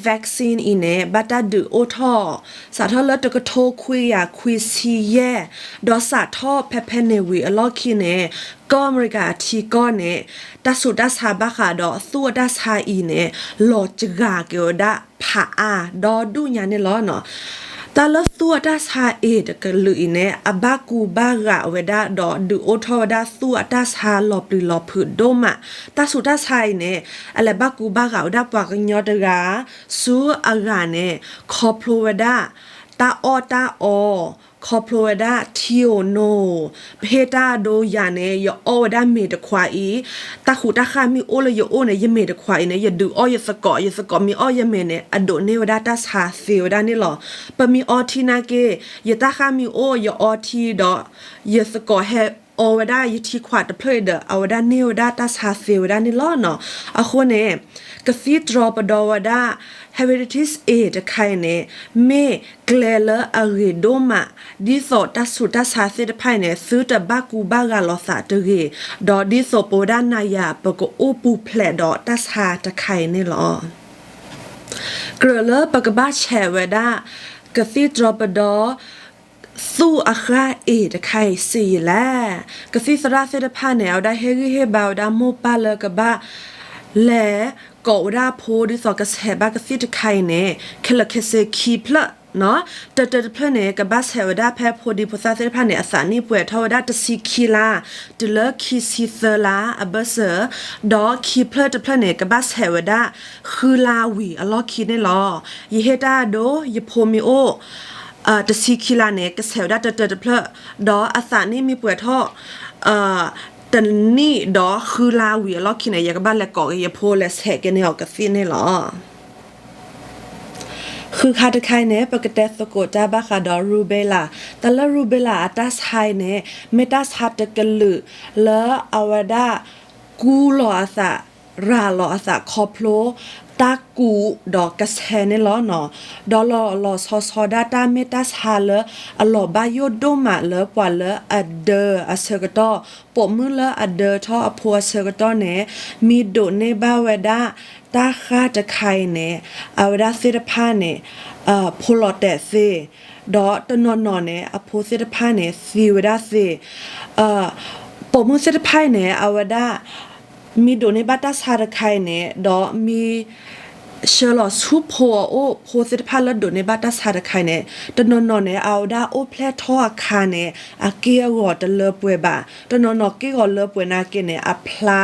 vaccine အံၤန့ၣ် ဘၣ်တၢ်ဒုးအိၣ်ထီၣ် စးထီၣ်လၢတကထိခွံကယၤခွံဆံယဲၢ်, ဒီးစးထီၣ်ဖဲဖဲန့ၣ်ဝံၤအလီၢ်ခံန့ၣ် ကီၢ်အမဲရကၤအထံကီၢ်န့ၣ် တၢ်ဆူးတၢ်ဆါဘၣ်ဃးဒီးသူၣ်အတၢ်ဆါအံၤန့ၣ် လီၤစှၤက့ၤဝဲဒၣ်ဖးအါဒီဒူၣ်ညါန့ၣ်လီၤ. တၢ်လၢသူၣ်အတၢ်ဆါအ့ၣ်တကလုာ်အံၤန့ၣ် အဘၣ်ကူဘၣ်ဂာ်ဝဲဒၣ် ဒီးဒုးအိၣ်ထီၣ်ဝဲဒၣ်သူၣ်အတၢ်ဆါလီၤပျံၤလီၤဖုးဒိၣ်မး. တၢ်ဆူးတၢ်ဆါအံၤန့ၣ် အလဲၤဘၣ်ကူဘၣ်ဂာ်ဝဲဒၣ်ပှၤကညီတဂၤ ဆူအဂၤန့ၣ် ခီဖျိဝဲဒၣ် တၢ်အီၣ်တၢ်အီ, ခီဖျိဝဲဒၣ်ထံဧိၤနိဧိၤ, ပဟ့ၣ်တၢ်ဒိယၤန့ၣ် ယအီၣ်ဝဲဒၣ်မ့ၤတခွးအံၤ, တၢ်ဃူးတၢ်ဃၢ်မ့ၢ်အိၣ်လၢယအိၣ်န့ၣ် ယမ့ၤတခွးအံၤန့ၣ် ယဒုးအီၣ်ယသကိး, ယသကိးမ့ၢ်အီၣ်ယမ့ၤန့ၣ် အဒိးန့ၢ်ဝဲဒၣ်တၢ်ဆါသ့ဝဲဒၣ်န့ၣ်လီၤ. ပမ့ၢ်အီထံနာ်က့ ယတၢ်ဃၢ်မ့ၢ်အိၣ် ယအီထံဒီး ယသကိးဟဲအီဝဲဒၣ်ယထံခွးတဖျၢၣ်အံၤဒီး အဝဲဒၣ်န့ၢ်ဝဲဒၣ်တၢ်ဆါသ့ဝဲဒၣ်န့ၣ်လီၤ. အဃိန့ၣ် ကသံၣ်တြီပဒီဝဲဒၣ် hepatitis A တခါအံၤန့ၣ် မ့ၢ်ကျဲလၢအဂ့ၤဒိၣ်မး ဒ်သိးတၢ်ဆူးတၢ်ဆါသ့ၣ်တဖၣ်အံၤန့ၣ် သုတဘၣ်ကူဘၣ်ဂာ်လိာ်သးတဂ့ၤ, ဒီးဒ်သိးပဝဲဒၣ်နၤယၤ ပကအိၣ်ပူၤဖျဲးဒီးတၢ်ဆါတခါအံၤန့ၣ်လီၤ. ကြၢးလၢပကဘၣ်ဆဲးဝဲဒၣ် ကသံၣ်တြီပဒီ သူၣ်အဃၢ်အ့ၣ်တခါအံၤဆံးယံာ်လဲၣ်. ကသံၣ်သရၣ်သ့ၣ်တဖၣ်န့ၣ် အဝဲဒၣ်ဟ့ၣ်ဂံၢ်ဟ့ၣ်ဘါဝဲဒၣ်မိၢ်ပၢ်လၢကဘၣ်လဲၤကိးဝဲဒၣ်အဖိ ဒ်သိးကဆဲးဘၣ်ကသံၣ်တခါအံၤန့ၣ် ခဲလၢာ်ခဲဆ့ခံဖျၢၣ်, တၢတၢတဖျၢၣ်န့ၣ် ကဘၣ်ဆဲးဝဲဒၣ်ဖဲဖိဒံဖိသၣ်သ့ၣ်တဖၣ်န့ၣ် အသးနံၣ်ပှဲၤထီၣ်ဝဲဒၣ်တဆံခံလါ တုၤလၢခံဆံသၢလါအဘၢၣ်စၢၤ, ဒီးခံဖျၢၣ်တဖျၢၣ်န့ၣ် ကဘၣ်ဆဲးဝဲဒၣ်ဃုလါဝံၤအလီၢ်ခံန့ၣ်လီၤ. ယဟ့ၣ်တၢ်အဒိ ယဖိမ့ၢ်အိၣ် တဆံခံလါန့ၣ် ကဆဲးဝဲဒၣ်တၢတၢတဖျၢၣ်, ဒီးအသးနံၣ်မ့ၢ်ပှဲၤထီၣ် တနံၣ်ဒီးဃုလါဝံၤအလီၢ်ခံန့ၣ် ယကဘၣ်လဲၤကိးက့ၤယဖိလဲၤဆဲးက့ၤန့ၢ်အီၤကသံၣ်န့ၣ်လီၤ. ဃုခါတခါအံၤန့ၣ် ပကတဲသကိးတၢ်ဘၣ်ဃးဒီး rubella. တၢ်လၢ rubella အတၢ်ဆါအံၤန့ၣ် မ့ၢ်တၢ်ဆါတကလုာ်လၢအဝဲဒၣ် ကူလီၤအသး ရၤလီၤအသးခီဖျိ တၢ်ကူးဒီးကဆဲးန့ၣ်လီၤနီၤ. ဒီးလီၤလီၤဆီဆီဒၣ်တၢ်မ့ၢ်တၢ်ဆါလၢအလီၤဘၣ်ယိၣ်ဒိၣ်မးလၢပှၤလၢအဒၢအဆၢကတီၢ်, ပိာ်မုၣ်လၢအဒၢထီၣ်အဖိအဆၢကတီၢ်န့ၣ် မ့ၢ်ဒိးန့ၢ်ဘၣ်ဝဲဒၣ် တၢ်ဃၢ်တခါအံၤန့ၣ် အဝဲဒၣ်သ့ၣ်တဖၣ်န့ၣ် ဖိလီၤတဲာ်သ့, ဒီးတနီၤနီၤန့ၣ် အဖိသ့ၣ်တဖၣ်န့ၣ် သံဝဲဒၣ်သ့. ပိာ်မုၣ်သ့ၣ်တဖၣ်အံၤန့ၣ် အဝဲဒၣ် မ့ၢ်ဒိးန့ၢ်ဘၣ်တၢ်ဆါတခါအံၤန့ၣ် ဒီးမ့ၢ် ဆှၢလီၤဆူဖိအအိၣ်, ဖိသ့ၣ်တဖၣ်လၢဒိးန့ၢ်ဘၣ်တၢ်ဆါတခါအံၤန့ၣ် တနီၤနီၤန့ၣ် အဝဲဒၣ်အိၣ်ဖျဲၣ်ထီၣ်အခါန့ၣ် အက့ၢ်အဂီၤတလၢပှဲၤဘၣ်. တနီၤနီၤက့ၢ်ဂီၤလၢပှဲၤနာ်က့န့ၣ် အဖျါ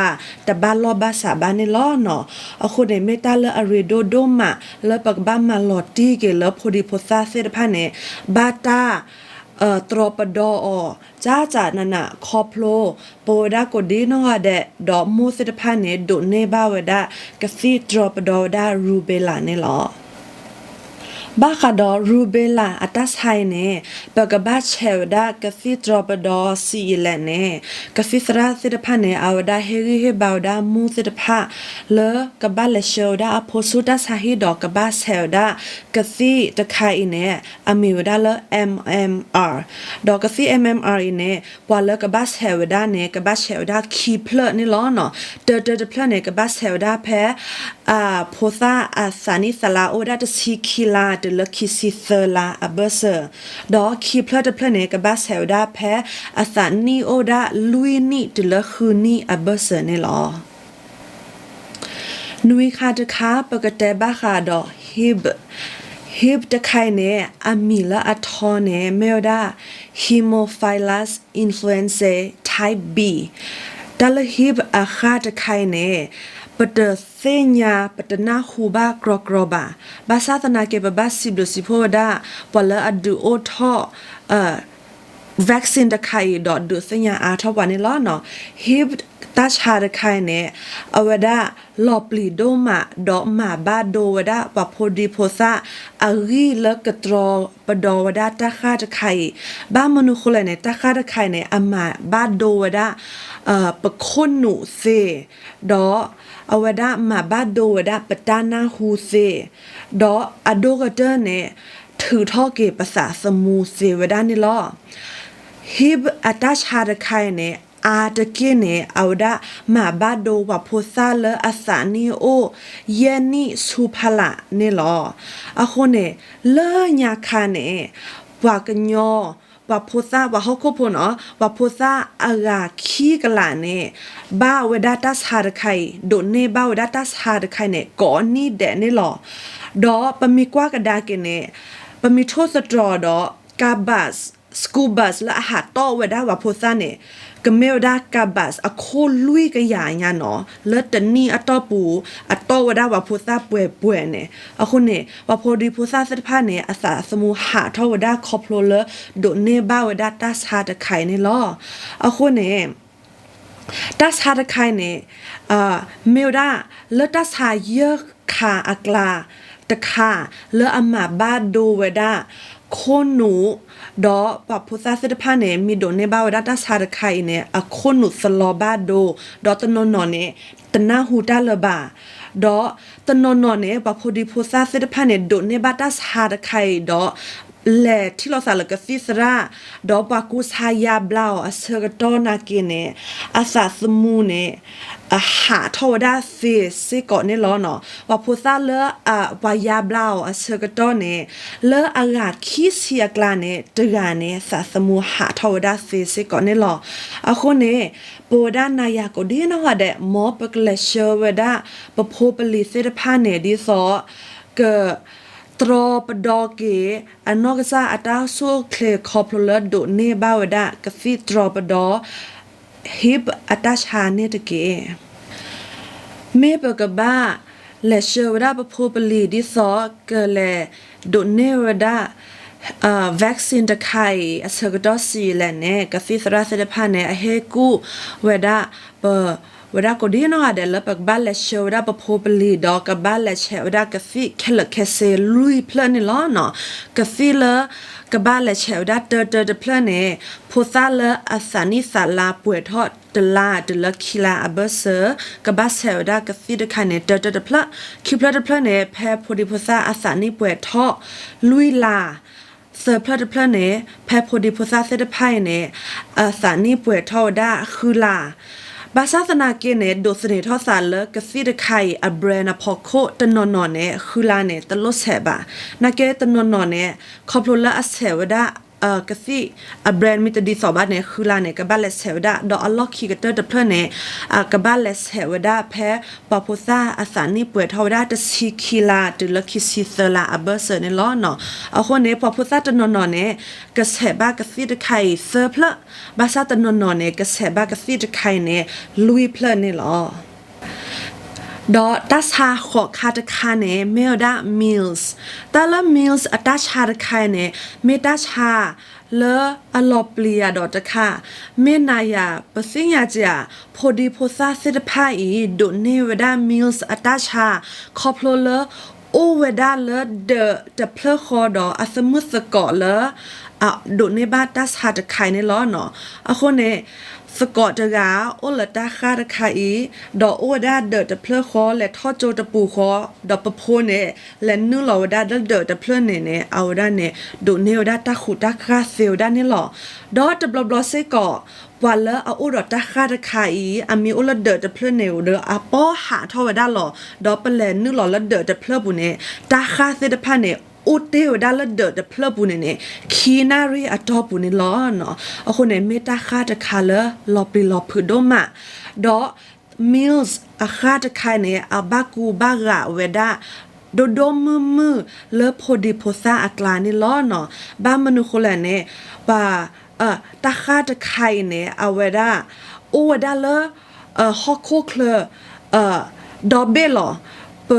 တဘၣ်လီၢ်ဘၣ်စးဘၣ်န့ၣ်လီၤနီၤ. အဃိန့ၣ် မ့ၢ်တၢ်လၢအရ့ဒိၣ်ဒိၣ်မး လၢပကဘၣ်မၤလီၤတံၢ်က့ၤလၢဖိဒံဖိသၣ်သ့ၣ်တဖၣ်န့ၣ် ဘၣ်တၢ် တြီပဒီအီၤ ကၠၢ်ကၠၢ်နးနးခီဖျိ ပဝဲဒၣ်ကိးဒံနီၢ်ဂၤဒဲး ဒီးမိၢ်သ့ၣ်တဖၣ်န့ၣ် ဒိးန့ၢ်ဘၣ်ဝဲဒၣ် ကသံၣ်တြီပဒီဝဲဒၣ် rubella န့ၣ်လီၤ. ပ ဘၣ်ဃးဒီး rubella အတၢ်ဆါအံၤန့ၣ် ပကဘၣ်ဆဲးဝဲဒၣ်ကသံၣ်တြီပဒီ ဆံးယံာ်လဲၣ်န့ၣ် ကသံၣ်သရၣ်သ့ၣ်တဖၣ်န့ၣ် အဝဲဒၣ်ဟ့ၣ်ဂံၢ်ဟ့ၣ်ဘါဝဲဒၣ်မူသ့ၣ်တဖၣ် လၢကဘၣ်လဲၤဆှၢဝဲဒၣ်အဖိဆူတၢ်ဆါဟံၣ်ဒီးကဘၣ်ဆဲးဝဲဒၣ်ကသံၣ်တခါအံၤန့ၣ် အမံၤဝဲဒၣ်လၢ M M R ဒီးကသံၣ် M M R အံၤန့ၣ် ပှၤလၢကဘၣ်ဆဲးဝဲဒၣ်န့ၣ် ကဘၣ်ဆဲးဝဲဒၣ်ခံဖျၢၣ်န့ၣ်လီၤ. တၢတၢတဖျၢၣ်န့ၣ် ကဘၣ်ဆဲးဝဲဒၣ်ဖဲ အဖိသၣ်အသးနံၣ်သးလါအိၣ်ဝဲဒၣ်တဆံခံလါတုၤလၢခံဆံသၢလါအဘၢၣ်စၢၤ, ဒီးခံဖျၢၣ်တဖျၢၣ်န့ၣ် ကဘၣ်ဆဲးဝဲဒၣ်ဖဲအသးနံၣ်အိၣ်ဝဲဒၣ်လွံၢ်နံၣ်တုၤလၢဃုနံၣ်အဘၢၣ်စၢၤန့ၣ်လီၤ. နွံခါတခါ ပကတဲဘၣ်ဃးဒီး Hib, Hib တခါအံၤန့ၣ် အမံၤလၢအထီန့ၣ် မ့ၢ်ဝဲဒၣ် Haemophilus influenzae type B. တၢ်လၢ Hib အဃၣ်တခါအံၤန့ၣ် ပတသ့ၣ်ညါ ပတနၢ်ဟူဘၣ်ကြီကြီဘၣ်. ဘၣ်ဆၣ်သနာ်က့ ပဘၣ်စံးဘျုးစံးဖှိၣ်ဝဲဒၣ် ပှၤလၢအဒုးအိၣ်ထီၣ် vaccine တခါအံၤဒီးဒုးသ့ၣ်ညါအါထီၣ်ပှၤန့ၣ်လီၤ. Hib တၢ်ဆါတခါအံၤန့ၣ် အဝဲဒၣ်လီၤပျံၤဒိၣ်မး ဒီးမၤဘၣ်ဒိဝဲဒၣ်ပှၤဖိဒံဖိသၣ်အဂံၢ်လၢကတြီပဒီဝဲဒၣ်တၢ်ဃၣ်တခါအံၤ, ဘၣ်မနုၤဃိလဲၣ်န့ၣ် တၢ်ဃၣ်တခါအံၤန့ၣ် အမၤဘၣ်ဒိဝဲဒၣ် ပခိၣ်နူာ်သ့, ဒီးအဝဲဒၣ်မၤဘၣ်ဒိဝဲဒၣ်ပတၢ်နၢ်ဟူသ့, ဒီးအဒိၣ်ကတၢၢ်န့ၣ် ထုးထီၣ်က့ၤပသးသမူသ့ဝဲဒၣ်န့ၣ်လီၤ. Hib အတၢ်ဆါတခါအံၤန့ၣ် အါတက့ၢ်န့ၣ် အဝဲဒၣ်မၤဘၣ်ဒိပှၤဖိသၣ်လၢအသးနံၣ်အိၣ်ယဲၢ်နံၣ်ဆူဖီလာ်န့ၣ်လီၤ. အဃိန့ၣ် လၢညါခါန့ၣ် ပှၤကညီ ပှၤဖိသၣ် ပှၤဟီၣ်ခိၣ်ဖိနီၤ ပှၤဖိသၣ်အဂၤခံကလးန့ၣ် ဘၣ်ဝဲဒၣ်တၢ်ဆါတခါအံၤ ဒိးန့ၢ်ဘၣ်ဝဲဒၣ်တၢ်ဆါတခါအံၤန့ၣ် ကိးနံၣ်ဒဲးန့ၣ်လီၤ. ဒီးပမ့ၢ်ကွၢ်ကဒါက့ၤန့ၣ် ပမ့ၢ်ထိၣ်သတြီၤဒီး ကါ bus, school bus လၢအဟးတီၣ်ဝဲဒၣ်ပှၤဖိသၣ်န့ၣ် ကမ့ၢ်ဝဲဒၣ်ကါ bus အခိၣ်လွံၢ်ကယၤညါနီၤ လၢတနံၣ်အတီၢ်ပူၤ အတီၣ်ဝဲဒၣ်ပှၤဖိသၣ်ပှဲၤပှဲၤန့ၣ်. အဃိန့ၣ် ပှၤဖိဒံဖိသၣ်သ့ၣ်တဖၣ်န့ၣ် အသးသမူဟးထီၣ်ဝဲဒၣ်ခီဖျိလၢ ဒိးန့ၢ်ဘၣ်ဝဲဒၣ်တၢ်ဆါတခါအံၤန့ၣ်လီၤ. အဃိန့ၣ် တၢ်ဆါတခါအံၤန့ၣ် မ့ၢ်ဝဲဒၣ်လၢတၢ်ဆါယဲၢ်ခါအကျါတခါ လၢအမၤဘၣ်ဒိဝဲဒၣ်ခိၣ်နူာ်, ဒီးပှၤဖိသၣ်သ့ၣ်တဖၣ်န့ၣ် မ့ၢ်ဒိးန့ၢ်ဘၣ်ဝဲဒၣ်တၢ်ဆါတခါအံၤန့ၣ် အခိၣ်နူာ်သလီၤဘၣ်ဒိ, ဒီးတနီၤနီၤန့ၣ် တနၢ်ဟူတၢ်လၢၤဘၣ်, ဒီးတနီၤနီၤန့ၣ် ပှၤဖိဒံဖိသၣ်သ့ၣ်တဖၣ်န့ၣ် ဒိးန့ၢ်ဘၣ်တၢ်ဆါတခါအံၤဒီး လဲၤထံၣ်လိာ်သးလၢကသံၣ်သရၣ်, ဒီးပှၤကူစါယါဘျါအီၤအဆၢကတီၢ်နာ်က့န့ၣ် အသးသမူန့ၣ် အဟးထီၣ်ဝဲဒၣ်သ့စ့ၢ်ကီးန့ၣ်လီၤ. ပှၤဖိသၣ်လၢပှၤယါဘျါအီၤအဆၢကတီၢ်န့ၣ် လၢအဂၤခံဆံအကျါန့ၣ် တဂၤန့ၣ် သးသမူဟးထီၣ်ဝဲဒၣ်သ့စ့ၢ်ကီးန့ၣ်လီၤ. အဃိန့ၣ် ပဝဲဒၣ်နၤယၤကိးဒံနီၢ်ဂၤဒဲး မ်ပကလဲၤဆှၢဝဲဒၣ် ပဖိပလံၤသ့ၣ်တဖၣ်န့ၣ် ဒ်သိး က တြီပဒီက့ၤ အနီၢ်ကစၢ်အတၢ်အိၣ်ဆူၣ်အိၣ်ချ့ခီဖျိလၢဒိးန့ၢ်ဘၣ်ဝဲဒၣ် ကသံၣ်တြီပဒီ Hib အတၢ်ဆါန့ၣ်တက့ၢ်. မ့ၢ်ပကဘၣ်လဲၤဆှၢဝဲဒၣ်ပဖိပလံၤ ဒ်သိးကလဲၤဒိးန့ၢ်ဝဲဒၣ် vaccine တခါအံၤ အဆၢကတီၢ်ဆံးယံာ်လဲၣ်န့ၣ် ကသံၣ်သရၣ်သ့ၣ်တဖၣ်န့ၣ် အဟ့ၣ်ကူၣ်ဝဲဒၣ်ပ ဝဲဒၣ်ကိးဒံနီၢ်ဂၤဒဲး လၢပကဘၣ်လဲၤဆှၢဝဲဒၣ်ပဖိပလံၤ ဒီးကဘၣ်လဲၤဆဲးဝဲဒၣ်ကသံၣ်ခဲလၢာ်ခဲဆ့လွံၢ်ဖျၢၣ်န့ၣ်လီၤ. ကသံၣ်လၢကဘၣ်လဲၤဆဲးဝဲဒၣ်တၢတၢတဖျၢၣ်န့ၣ် ဖိသၣ်လၢအသးနံၣ်သးလါပှဲၤထီၣ်တလါတုၤလၢခံလါအဘၢၣ်စၢၤ ကဘၣ်ဆဲးဝဲဒၣ်ကသံၣ်တခါန့ၣ် တၢတၢတဖျၢၣ်, ခံဖျၢၣ်တဖျၢၣ်န့ၣ် ဖဲဖိဒံဖိသၣ်အသးနံၣ်ပှဲၤထီၣ်လွံၢ်လါ သၢဖျၢၣ်တဖျၢၣ်န့ၣ် ဖဲဖိဒံဖိသၣ်သ့ၣ်တဖၣ်အံၤန့ၣ် အသးနံၣ်ပှဲၤထီၣ်ဝဲဒၣ်ဃုလါ. ဘၣ်ဆၣ်သနာ်က့န့ၣ် ဒိးသန့ၤထီၣ်သးလၢကသံၣ်တခါအံၤ အ brand အဖီခိၣ် တနီၤနီၤန့ၣ် ဃုလါန့ၣ် တလိၣ်ဆဲးဘၣ်. နာ်က့တနီၤနီၤန့ၣ် ခီဖျိလၢအဆဲးဝဲဒၣ် ကသံၣ်အ brand မ့ၢ်တဒ်သိးဘၣ်န့ၣ် ဃုလါန့ၣ် ကဘၣ်လဲၤဆဲးဝဲဒၣ် ဒီးအလီၢ်ခံကတၢၢ်တဖျၢၣ်န့ၣ် ကဘၣ်လဲၤဆဲးဝဲဒၣ်ဖဲ ပှၤဖိသၣ်အသးနံၣ်ပှဲၤထီၣ်ဝဲဒၣ်တဆံခံလါတုၤလၢခံဆံသၢလါအဘၢၣ်စၢၤန့ၣ်လီၤ. အဃိန့ၣ် ပှၤဖိသၣ်တနီၤနီၤန့ၣ် ကဆဲးဘၣ်ကသံၣ်တခါအံၤသၢဖျၢၣ်, ဘၣ်ဆၣ်တနီၤနီၤန့ၣ် ကဆဲးဘၣ်ကသံၣ်တခါအံၤန့ၣ် လွံၢ်ဖျၢၣ်န့ၣ်လီၤ. ဒီးတၢ်ဆါဃိးခါတခါန့ၣ် မ့ၢ်ဝဲဒၣ် measles. တၢ်လၢ measles အတၢ်ဆါတခါအံၤန့ၣ် မ့ၢ်တၢ်ဆါလၢအလီၤပျံၤယၤဒီးတခါ, မ့ၢ်နၤယၤပသ့ၣ်ညါဧါ, ဖိဒံဖိသၣ်သ့ၣ်တဖၣ်အံၤ ဒိးန့ၢ်ဝဲဒၣ် measles အတၢ်ဆါ ခီဖျိလၢ အိၣ်ဝဲဒၣ်လၢဒၢးတဖျၢၣ်ဃီဒီးအသမုၢ်သကိးလၢ အဒိးန့ၢ်ဘၣ်တၢ်ဆါတခါအံၤန့ၣ်လီၤ. အဃိန့ၣ် သကိးတဂၤအိၣ်လၢတၢ်ဃၢ်တခါအံၤ ဒီးအိၣ်ဝဲဒၣ်ဒၢးတဖျၢၣ်ဃီ လဲၤထီၣ်ကၠိတပူၤဃီ ဒီးပဖိန့ၣ် လဲၤနုာ်လီၤဝဲဒၣ်လၢဒၢးတဖျၢၣ်န့ၣ်န့ၣ် အဝဲဒၣ်န့ၣ် ဒိးန့ၢ်ဝဲဒၣ်တၢ်ဃူးတၢ်ဃၢ်သ့ဝဲဒၣ်န့ၣ်လီၤ. ဒီးတဘျီဘျီစ့ၢ်ကီး ပှၤလၢအအိၣ်ဒီးတၢ်ဃၢ်တခါအံၤ အမ့ၢ်အိၣ်လၢဒၢးတဖျၢၣ်န့ၣ်ဒီး အပီၢ်ဟးထီၣ်ဝဲဒၣ်လီၤ. ဒီးပလဲၤနုာ်လီၤလၢဒၢးတဖျၢၣ်ပူၤန့ၣ် တၢ်ဃၢ်သ့ၣ်တဖၣ်န့ၣ် အိၣ်တ့ၢ်ဝဲဒၣ်လၢဒၢးတဖျၢၣ်ပူၤန့ၣ်န့ၣ် ခံနၣ်ရံၣ်အတီၢ်ပူၤန့ၣ်လီၤ. အဃိန့ၣ် မ့ၢ်တၢ်ဃၢ်တခါလၢလီၤပျံၤလီၤဖုးဒိၣ်မး, ဒီး Mills အဃၢ်တခါအံၤန့ၣ် အဘၣ်ကူဘၣ်ဂာ်ဝဲဒၣ် ဒိၣ်ဒိၣ်မုၢ်မုၢ်လၢဖိဒံဖိသၣ်အကျါန့ၣ်လီၤ. ဘၣ်မနုၤဃိလဲၣ်န့ၣ် ပှၤ တၢ်ဃၢ်တခါအံၤန့ၣ် အဝဲဒၣ် အိၣ်ဝဲဒၣ်လၢ ဟီၣ်ခိၣ်ချၢ ဒီဘ့ၣ်လီၤ. ပ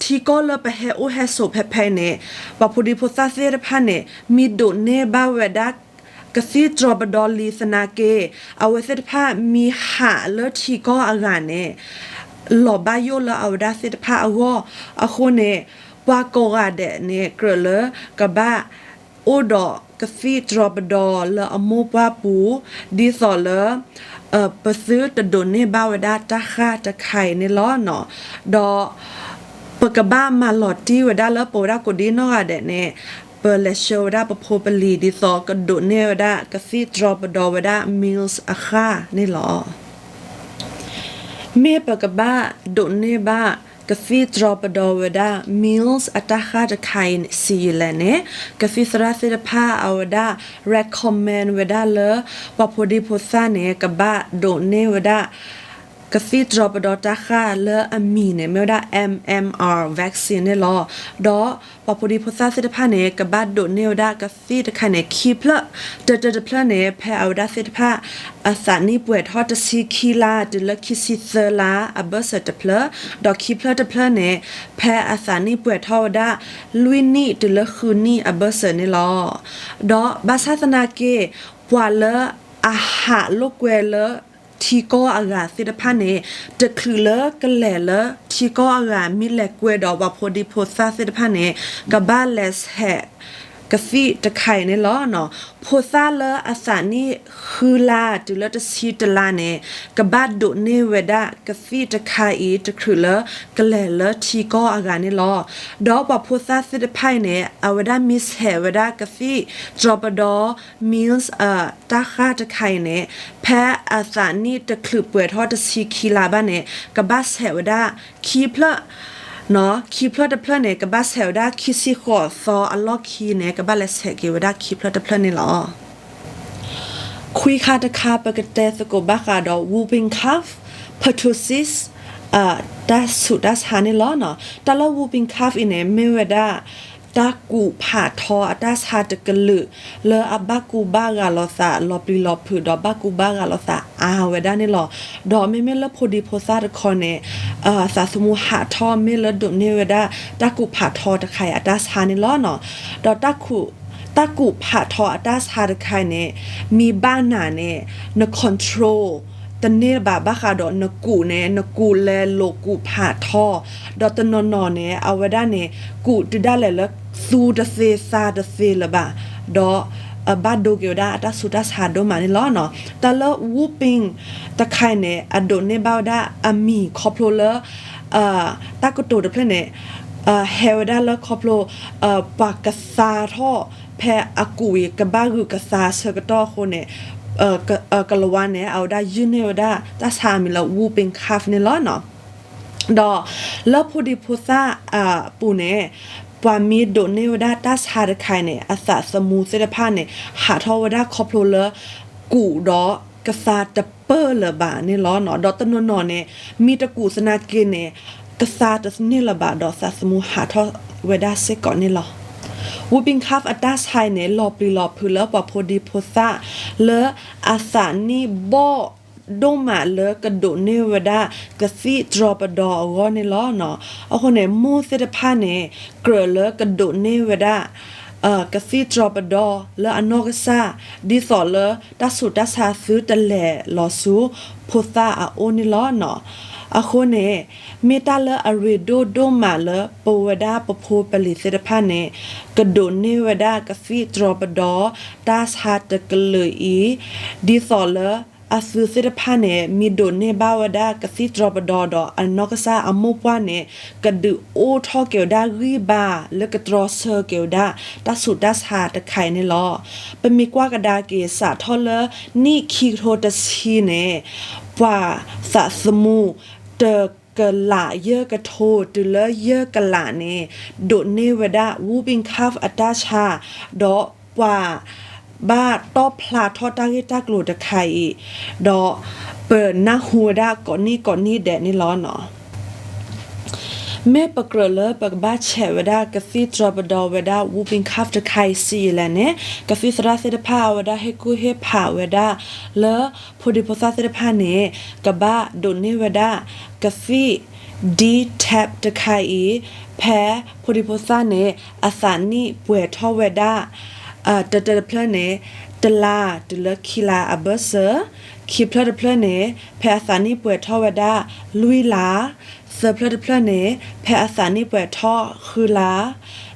ထံကီၢ်လၢပဟဲအိၣ်ဟဲဆိးဖဲဖဲအံၤန့ၣ် ပှၤဖိဒံဖိသၣ်သ့ၣ်တဖၣ်န့ၣ် မ့ၢ်ဒိးန့ၢ်ဘၣ်ဝဲဒၣ် ကသံၣ်တြီၤပဒီလံသနာ်က့ အဝဲသ့ၣ်တဖၣ်မ့ၢ်ဟးလၢထံကီၢ်အဂၤန့ၣ် လီၤဘၣ်ယိၣ်လၢအဝဲဒၣ်သ့ၣ်တဖၣ်အဂီၢ်. အဃိန့ၣ် ပှၤကိးဂၤဒဲးန့ၣ် ကြၢးလၢကဘၣ် အိၣ်ဒီးကသံၣ်တြီၤပဒီလၢအမိၢ်ပှၢ်ပူၤ ဒ်သိးလၢ ပသုတဒိးန့ၢ်ဘၣ်ဝဲဒၣ်တၢ်ဃၢ်တခါအံၤန့ၣ်လီၤ. ဒီး ပကဘၣ်မၤလီၤတံၢ်ဝဲဒၣ်လၢပဝဲဒၣ်ကိးဒံနီၢ်ဂၤဒဲးန့ၣ် ပလဲၤဆှၢဝဲဒၣ်ပဖိပလံၤ ဒ်သိးကဒိးန့ၢ်ဝဲဒၣ်ကသံၣ်တြီၤပဒီဝဲဒၣ် Mills အဃၢ်န့ၣ်လီၤ. မ့ၢ်ပကဘၣ်ဒိးန့ၢ်ဘၣ်ကသံၣ်တြီၤပဒီဝဲဒၣ် Mills အတၢ်ဃၢ်တခါအံၤစံးယံာ်လဲၣ်န့ၣ် ကသံၣ်သရၣ်သ့ၣ်တဖၣ်အဝဲဒၣ် recommend ဝဲဒၣ်လၢ ပှၤဖိဒံဖိသၣ်န့ၣ် ကဘၣ်ဒိးန့ၢ်ဝဲဒၣ် ကသံၣ်တြီၤပဒီတၢ်ဃၢ်လၢအမံၤန့ၣ် မ့ၢ်ဝဲဒၣ် MMR vaccine န့ၣ်လီၤ. ဒီးပှၤဖိဒံဖိသၣ်သ့ၣ်တဖၣ်န့ၣ် ကဘၣ်ဒိးန့ၢ်ဝဲဒၣ်ကသံၣ်တခါန့ၣ် ခံဖျၢၣ်, တၢတၢတဖျၢၣ်န့ၣ် ဖဲအဝဲဒၣ်သ့ၣ်တဖၣ် အသးနံၣ်ပှဲၤထီၣ်တဆံခံလါ တုၤလၢခံဆံသၢလါအဘၢၣ်စၢၤတဖျၢၣ်, ဒီးခံဖျၢၣ်တဖျၢၣ်န့ၣ် ဖဲအသးနံၣ်ပှဲၤထီၣ်ဝဲဒၣ် လွံၢ်နံၣ်တုၤလၢဃုနံၣ်အဘၢၣ်စၢၤန့ၣ်လီၤ. ဒီးဘၣ်ဆၣ်သနာ်က့ ပှၤလၢအဟးလိာ်ကွဲလၢ ထံကီၢ်အဂၤသ့ၣ်တဖၣ်န့ၣ် တချုးလၢကလဲၤလၢထံကီၢ်အဂၤ မ့ၢ်လဲၤကွဲဒီးပှၤဖိဒံဖိသၣ်သ့ၣ်တဖၣ်န့ၣ် ကဘၣ်လဲၤဆဲးကသံၣ်တခါအံၤန့ၣ်လီၤ. ဖိသၣ်လၢအသးနံၣ်ဃုလါတုၤလၢတဆံတလါန့ၣ် ကဘၣ်ဒိးန့ၢ်ဝဲဒၣ်ကသံၣ်တခါအံၤ တချုးလၢကလဲၤလၢထံကီၢ်အဂၤန့ၣ်လီၤ. ဒီးပှၤဖိသၣ်သ့ၣ်တဖၣ်အံၤန့ၣ် အဝဲဒၣ်မ့ၢ်ဆဲးဝဲဒၣ်ကသံၣ်တြီၤပဒီ Mills တၢ်ဃၢ်တခါအံၤန့ၣ် ဖဲအသးနံၣ်တချုးပှဲၤထီၣ်တဆံခံလါဘၣ်န့ၣ် ကဘၣ်ဆဲးဝဲဒၣ်ခံဖျၢၣ်, ခံဖျၢၣ်တဖျၢၣ်န့ၣ် ကဘၣ်ဆဲးဝဲဒၣ်ခံဆံဃိးသီအလီၢ်ခံန့ၣ် ကဘၣ်လဲၤဆဲးက့ၤဝဲဒၣ်ခံဖျၢၣ်တဖျၢၣ်န့ၣ်လီၤ. ခွံခါတခါ ပကတဲသကိးဘၣ်ဃးဒီး whooping cough, pertussis တၢ်ဆူးတၢ်ဆါန့ၣ်လီၤ. တၢ်လၢ whooping cough အံၤန့ၣ် မ့ၢ်ဝဲဒၣ် တၢ်ကူးဖးထီအတၢ်ဆါတကလုာ် လၢအဘၣ်ကူဘၣ်ဂာ်လိာ်သးလီၤပျံၤလီၤဖုး ဒီးဘၣ်ကူဘၣ်ဂာ်လိာ်သးအါဝဲဒၣ်န့ၣ်လီၤ. ဒီးမ့မ့ၢ်လၢဖိဒံဖိသၣ်တခီန့ၣ် သးသမူဟးထီၣ်မ့ၢ်လၢဒိးန့ၢ်ဝဲဒၣ် တၢ်ကူးဖးထီတခါအံၤအတၢ်ဆါန့ၣ်လီၤ. ဒီး တၢ်ကူးဖးထီအတၢ်ဆါတခါအံၤန့ၣ် မ့ၢ်ဘၣ်နၤန့ၣ် န control တန့ၢ်ဘၣ် ဘၣ်ဃးဒီးနကူးန့ၣ် နကူးလဲၤလိာ်ကူးဖးထီ, ဒီးတနီၤနီၤန့ၣ် အဝဲဒၣ်န့ၣ် ကူးတုၤဒၣ်လဲာ်လၢသူတသ့သးတသ့လၢၤဘၣ်, ဒီးဘၣ်ဒိက့ၤဝဲဒၣ်အတၢ်ဆူးတၢ်ဆါဒိၣ်မးန့ၣ်လီၤ. တၢ်လၢ whooping တခါအံၤန့ၣ် အဒိးန့ၢ်ဘၣ်ဝဲဒၣ်အမံၤခီဖျိလၢ တၢ်ကတိၤတဖျၢၣ်န့ၣ် ဟဲဝဲဒၣ်လၢခီဖျိ ပှၤကသါထီၣ် ဖဲအကူးအံၤ ကဘၣ်ဂုာ်ကသါဆၢကတီၢ်အဃိန့ၣ် ကလၤဝါန့ၣ် အဝဲဒၣ်ယုၢ်န့ၢ်ဝဲဒၣ်တၢ်ဆါအမံၤလၢ whooping cough န့ၣ်လီၤ. ဒီးလၢဖိဒံဖိသၣ်အပူၤန့ၣ် ပှၤမ့ၢ်ဒိးန့ၢ်ဝဲဒၣ်တၢ်ဆါတခါအံၤန့ၣ် အသးသမူသ့ၣ်တဖၣ်န့ၣ် ဟးထီၣ်ဝဲဒၣ်ခီဖျိလၢ ကူးဒီးကသါတပၢၢ်လၢၤဘၣ်န့ၣ်လီၤ. ဒီးတနီၤနီၤန့ၣ် မ့ၢ်တကူးသနာ်က့န့ၣ် ကသါတန့ၢ်လၢၤဘၣ် ဒီးသးသမူဟးထီၣ်ဝဲဒၣ်စ့ၢ်ကီးန့ၣ်လီၤ. whooping cough အတၢ်ဆါအံၤန့ၣ် လီၤပျံၤလီၤဖုးလၢပှၤဖိဒံဖိသၣ် လၢအသးနံၣ်ဘီၣ်ဒိၣ်မးလၢကဒိးန့ၢ်ဝဲဒၣ် ကသံၣ်တြီၤပဒီအဂီၢ်န့ၣ်လီၤ. အဃိန့ၣ် မိၢ်သ့ၣ်တဖၣ်န့ၣ် ကြၢးလၢကဒိးန့ၢ်ဝဲဒၣ် ကသံၣ်တြီၤပဒီလၢအနီၢ်ကစၢ် ဒ်သိးလၢတၢ်ဆူးတၢ်ဆါသုတလဲၤလီၤဆူဖိသၣ်အအိၣ်န့ၣ်လီၤ. အဃိန့ၣ် မ့ၢ်တၢ်လၢအရ့ဒိၣ်ဒိၣ်မးလၢပဝဲဒၣ်ပဖိပလံၤသ့ၣ်တဖၣ်န့ၣ် ကဒိးန့ၢ်ဝဲဒၣ်ကသံၣ်တြီပဒီ တၢ်ဆါတကလုာ်အံၤ ဒ်သိးလၢအသုသ့ၣ်တဖၣ်န့ၣ် မ့ၢ်ဒိးန့ၢ်ဘၣ်ဝဲဒၣ်ကသံၣ်တြီပဒီဒီး အနီၢ်ကစၢ်အမိၢ်ပှၢ်န့ၣ် ကဒုးအိၣ်ထီၣ်က့ၤဝဲဒၣ်ဂံၢ်ဘါလၢကတြီဆၢက့ၤဝဲဒၣ် တၢ်ဆူးတၢ်ဆါတခါအံၤန့ၣ်လီၤ. ပမ့ၢ်ကွၢ်ကဒါက့ၤ စးထီၣ်လၢနံၣ်ခံကထိတဆံန့ၣ် ပှၤသးသမူ တကလးယဲၢ်ကထိတုၤလၢယဲၢ်ကလးန့ၣ် ဒိးန့ၢ်ဝဲဒၣ် whooping cough အတၢ်ဆါ ဒီးပှၤ ဘၣ်တီၣ်ဖျါထီၣ်တၢ်ဂ့ၢ်တၢ်ကျိၤတခါအံၤ ဒီးပနၢ်ဟူဝဲဒၣ်ကိးနံၣ်ကိးနံၣ်ဒဲးန့ၣ်လီၤ. မ့ၢ်ပကြၢးလၢပကဘၣ်ဆဲးဝဲဒၣ်ကသံၣ်တြီပဒီဝဲဒၣ် whooping cough တခါအံၤစံးယံာ်လဲၣ်န့ၣ် ကသံၣ်သရၣ်သ့ၣ်တဖၣ်အဝဲဒၣ်ဟ့ၣ်ကူၣ်ဟ့ၣ်ဖးဝဲဒၣ်လၢ ဖိဒံဖိသၣ်သ့ၣ်တဖၣ်န့ၣ် ကဘၣ်ဒိးန့ၢ်ဝဲဒၣ် ကသံၣ် D-tab တခါအံၤ ဖဲဖိဒံဖိသၣ်န့ၣ် အသးနံၣ်ပှဲၤထီၣ်ဝဲဒၣ် တၢတၢတဖျၢၣ်န့ၣ် တလါတုၤလၢခံလါအဘၢၣ်စၢၤ, ခံဖျၢၣ်တဖျၢၣ်န့ၣ် ဖဲအသးနံၣ်ပှဲၤထီၣ်ဝဲဒၣ်လွံၢ်လါ, သၢဖျၢၣ်တဖျၢၣ်န့ၣ် ဖဲအသးနံၣ်ပှဲၤထီၣ်ဃုလါ,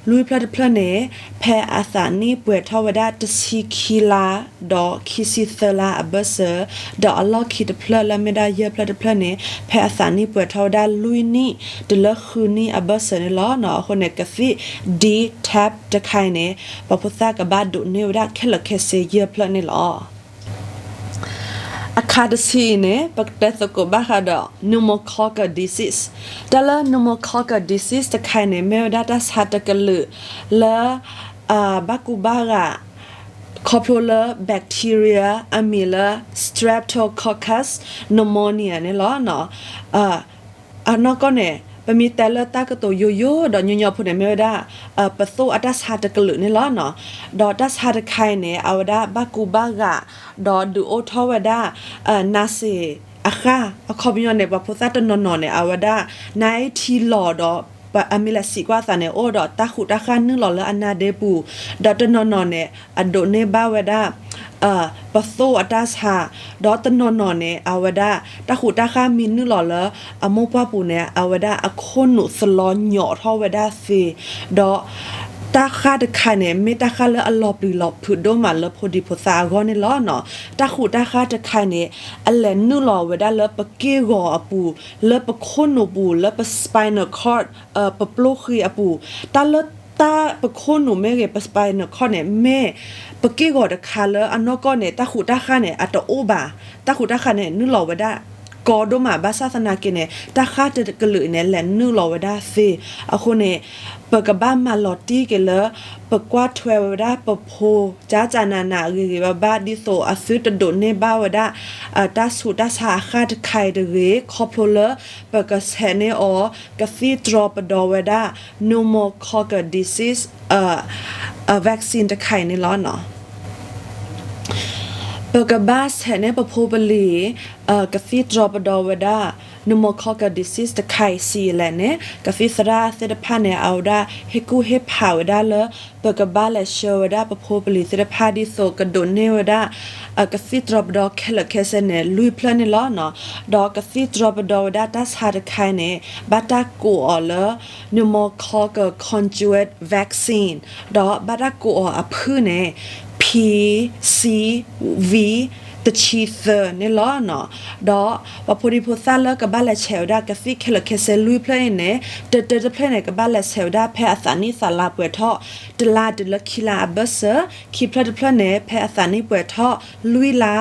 လွံၢ်ဖျၢၣ်တဖျၢၣ်န့ၣ် ဖဲအသးနံၣ်ပှဲၤထီၣ်ဝဲဒၣ်တဆံခံလါ ဒီးခံဆံသၢလါအဘၢၣ်စၢၤ, ဒီးအလီၢ်ခံတဖျၢၣ်လၢမ့ၢ်ဒၣ်ယဲၢ်ဖျၢၣ်တဖျၢၣ်န့ၣ် ဖဲအသးနံၣ်ပှဲၤထီၣ်ဝဲဒၣ်လွံၢ်နံၣ် တုၤလၢဃုနံၣ်အဘၢၣ်စၢၤန့ၣ်လီၤ. အဃိန့ၣ် ကသံၣ် D-tab တခါအံၤန့ၣ် ပှၤဖိသၣ်ကဘၣ်ဒိးန့ၢ်ဝဲဒၣ်ခဲလၢာ်ခဲဆ့ယဲၢ်ဖျၢၣ်န့ၣ်လီၤ. အခါတဆံအံၤန့ၣ် ပကတဲသကိးဘၣ်ဃးဒီး pneumococcal disease. တၢ်လၢ pneumococcal disease တခါအံၤန့ၣ် မ့ၢ်ဝဲဒၣ်တၢ်ဆါတကလုာ်လၢ ဘၣ်ကူဘၣ်ဂာ် ခီဖျိလၢ bacteria အမံၤလၢ Streptococcus pneumoniae န့ၣ်လီၤ. အနီၢ်ကီၢ်န့ၣ် ပမ့ၢ်တဲလၢတၢ်ကတိၤယိယိဒီးညီညီဖိန့ၣ် မ့ၢ်ဝဲဒၣ် ပသိၣ်အတၢ်ဆါတကလုာ်န့ၣ်လီၤ. ဒီးတၢ်ဆါတခါအံၤန့ၣ် အဝဲဒၣ်ဘၣ်ကူဘၣ်ဂာ် ဒီးဒုးအိၣ်ထီၣ်ဝဲဒၣ် နါစ့ၤအဃၢ် အခီပညီန့ၣ် ပှၤဖိသၣ်တနီၤနီၤန့ၣ် အဝဲဒၣ် နါအ့ထံလီၤဒီး အမ့ၢ်လဲၤစံးကွၢ်အသးန့ၣ် အိၣ်ဒီးတၢ်ဃူးတၢ်ဃၢ်နုာ်လီၤလၢအနါဒ့ပူၤ, ဒီးတနီၤနီၤန့ၣ် အဒိးန့ၢ်ဘၣ်ဝဲဒၣ် ပသိၣ်အတၢ်ဆါ, ဒီးတနီၤနီၤန့ၣ် အဝဲဒၣ် တၢ်ဃူးတၢ်ဃၢ်မ့ၢ်နုာ်လီၤလၢအမိၢ်ပှၢ်ပူၤန့ၣ် အဝဲဒၣ်အခိၣ်နူာ်သလီၤညီးထီၣ်ဝဲဒၣ်သ့, ဒီးတၢ်ဃၢ်တခါန့ၣ် မ့ၢ်တၢ်ဃၢ်လၢအလီၤပျံၤလီၤဖုးဒိၣ်မးလၢဖိဒံဖိသၣ်အဂီၢ်န့ၣ်လီၤ. တၢ်ဃူးတၢ်ဃၢ်တခါန့ၣ် အလဲၤနုာ်လီၤဝဲဒၣ်လၢပက့ၢ်ဂီၤအပူၤ, လၢပခိၣ်နူာ်ပူၤ, လၢပ spinal cord ပပျိၢ်ဃံအပူၤ, တၢ်လၢတၢ်ပခိၣ်နူာ်မ့ၢ်ဂ့ၤ ပ spinal cord န့ၣ် မ့ၢ်ပက့ၢ်ဂီၤတခါလၢအနီၢ်ကီၢ်န့ၣ် တၢ်ဃူးတၢ်ဃၢ်န့ၣ် အတအိၣ်ဘၣ်, တၢ်ဃူးတၢ်ဃၢ်န့ၣ် နုာ်လီၤဝဲဒၣ်ကီဒိၣ်မး ဘၣ်ဆၣ်သနာ်က့န့ၣ် တၢ်ဃၢ်တကလုာ်အံၤန့ၣ် လဲၤနုာ်လီၤဝဲဒၣ်သ့. အဃိန့ၣ် ပကဘၣ်မၤလီၤတံၢ်က့ၤလၢ ပကွၢ်ထွဲဝဲဒၣ်ပဖိ ကၠၢ်ကၠၢ်နးနး အဂ့ၤဂ့ၤဘၣ်ဘၣ် ဒ်သိးအသုတဒိးန့ၢ်ဘၣ်ဝဲဒၣ် တၢ်ဆူးတၢ်ဆါအဃၢ်တခါအံၤတဂ့ၤ, ခီဖျိလၢ ပကဆဲးန့ၢ်အီၤ ကသံၣ်တြီပဒီဝဲဒၣ် pneumococcal disease vaccine တခါအံၤန့ၣ်လီၤ. ပကဘၣ်ဆဲးန့ၢ်ပဖိပလံၤ ကသံၣ်တြီပဒီဝဲဒၣ် pneumococcal disease တခါအံၤစံးယံာ်လဲၣ်န့ၣ် ကသံၣ်သရၣ်သ့ၣ်တဖၣ်န့ၣ် အဝဲဒၣ်ဟ့ၣ်ကူၣ်ဟ့ၣ်ဖးဝဲဒၣ်လၢ ပကဘၣ်လဲၤဆှၢဝဲဒၣ်ပဖိပလံၤသ့ၣ်တဖၣ် ဒ်သိးကဒိးန့ၢ်ဝဲဒၣ် ကသံၣ်တြီပဒီခဲလၢာ်ခဲဆ့န့ၣ် လွံၢ်ဖျၢၣ်န့ၣ်လီၤ. ဒီးကသံၣ်တြီပဒီဝဲဒၣ်တၢ်ဆါတခါအံၤန့ၣ် ဘၣ်တၢ်ကိးအီၤလၢ pneumococcal conjugate vaccine ဒီးဘၣ်တၢ်ကိးအီၤအဖုၣ်န့ၣ် P C V တဆံသၢန့ၣ်လီၤ. ဒီးပှၤဖိဒံဖိသၣ်လၢကဘၣ်လဲၤဆဲးဝဲဒၣ်ကသံၣ်ခဲလၢာ်ခဲဆ့လွံၢ်ဖျၢၣ်အံၤန့ၣ် တၢတၢတဖျၢၣ်န့ၣ် ကဘၣ်လဲၤဆဲးဝဲဒၣ်ဖဲအသးနံၣ်သးလါပှဲၤထီၣ် တလါတုၤလၢခံလါအဘၢၣ်စၢၤ, ခံဖျၢၣ်တဖျၢၣ်န့ၣ် ဖဲအသးနံၣ်ပှဲၤထီၣ်လွံၢ်လါ,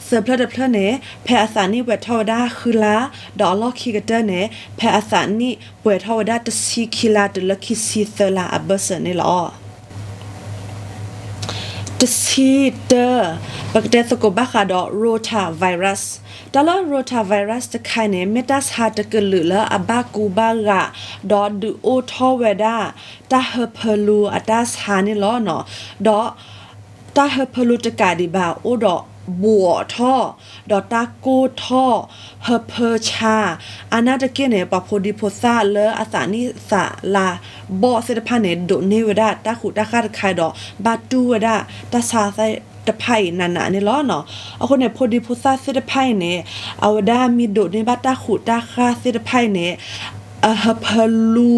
သၢဖျၢၣ်တဖျၢၣ်န့ၣ် ဖဲအသးနံၣ်ပှဲၤထီၣ်ဝဲဒၣ်ဃုလါ, ဒီးအလီၢ်ခံကတၢၢ်န့ၣ် ဖဲအသးနံၣ်ပှဲၤထီၣ်ဝဲဒၣ်တဆံခံလါတုၤလၢခံဆံသၢလါအဘၢၣ်စၢၤန့ၣ်လီၤ. တဆံတၢ, ပကတဲသကိးဘၣ်ဃးဒီး rotavirus. တၢ်လၢ rotavirus တခါအံၤန့ၣ် မ့ၢ်တၢ်ဆါတကလုာ်လၢအဘၣ်ကူဘၣ်ဂာ် ဒီးဒုးအိၣ်ထီၣ်ဝဲဒၣ် တၢ်ဟၢဖၢလူအတၢ်ဆါန့ၣ်လီၤ. ဒီးတၢ်ဟၢဖၢလူတကးဒံးဘၣ် အိၣ်ဒီးဘှီးထီၣ်, ဒီးတၢ်ကိၢ်ထီၣ်, ဟၢဖၢဆါ, အါန့ၢ်တက့ၢ်န့ၣ် ပှၤဖိဒံဖိသၣ်လၢအသးနံၣ်သးလါဘီၣ်သ့ၣ်တဖၣ်န့ၣ် ဒိးန့ၢ်ဝဲဒၣ်တၢ်ဃူးတၢ်ဃၢ်တခါအံၤဒီး ဘၣ်တူၢ်ဝဲဒၣ်တၢ်ဆါသ့ၣ် တဖၣ်အံၤနးနးန့ၣ်လီၤနီၤ. အဃိန့ၣ် ဖိဒံဖိသၣ်သ့ၣ်တဖၣ်အံၤန့ၣ် အဝဲဒၣ်မ့ၢ်ဒိးန့ၢ်ဘၣ်တၢ်ဃူးတၢ်ဃၢ်သ့ၣ်တဖၣ်အံၤန့ၣ် အဟၢဖၢလူ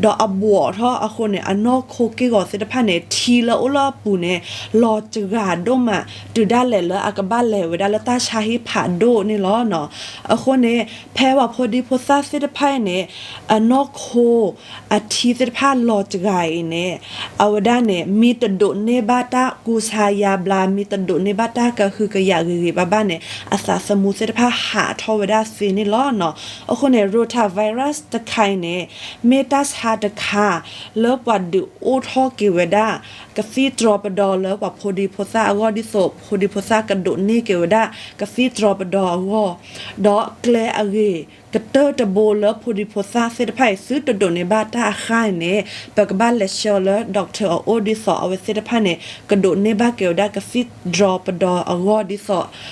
ဒီးအဘှီးထီၣ်အဃိန့ၣ် အနီၢ်ခိက့ၢ်ဂီၤသ့ၣ်တဖၣ်န့ၣ် ထံလၢအအိၣ်လၢအပူၤန့ၣ် လီၤစှၤဒိၣ်မး တုၤဒၣ်လဲာ်လၢအကဘၣ်လဲၤဝဲဒၣ်လၢတၢ်ဆါဟံၣ်ဖးဒိၣ်န့ၣ်လီၤနီၤ. အဃိန့ၣ် ဖဲပှၤဖိဒံဖိသၣ်သ့ၣ်တဖၣ်အံၤန့ၣ် အနီၢ်ခိ အထံသ့ၣ်တဖၣ်လီၤစှၤအံၤန့ၣ် အဝဲဒၣ်န့ၣ် မ့ၢ်တဒိးန့ၢ်ဘၣ်တၢ်ကူစါယါဘျါ မ့ၢ်တဒိးန့ၢ်ဘၣ်တၢ်ကဟုကယာ်ဂ့ၤဂ့ၤဘၣ်ဘၣ်န့ၣ် အသးသမူသ့ၣ်တဖၣ်ဟးထီၣ်ဝဲဒၣ်သ့န့ၣ်လီၤနီၤ. အဃိန့ၣ် rotavirus တခါအံၤန့ၣ် မ့ၢ်တၢ်ဆါတခါ လၢပှၤဒုးအိၣ်ထီၣ်က့ၤဝဲဒၣ် ကသံၣ်တြီပဒီလၢပှၤဖိဒံဖိသၣ်အဂီၢ် ဒ်သိးဖိဒံဖိသၣ်ကဒိးန့ၢ်က့ၤဝဲဒၣ် ကသံၣ်တြီပဒီအဂီၢ်, ဒီးကျဲအဂ့ၤကတၢၢ်တဘိလၢဖိဒံဖိသၣ်သ့ၣ်တဖၣ်အံၤ သုတဒိးန့ၢ်ဘၣ်တၢ်အဃၢ်အံၤန့ၣ် ပကဘၣ်လဲၤဆှၢလၢ doctor အအိၣ် ဒ်သိးအဝဲသ့ၣ်တဖၣ်န့ၣ် ကဒိးန့ၢ်ဘၣ်က့ၤဝဲဒၣ်ကသံၣ်တြီပဒီအဂီၢ် ဒ်သိး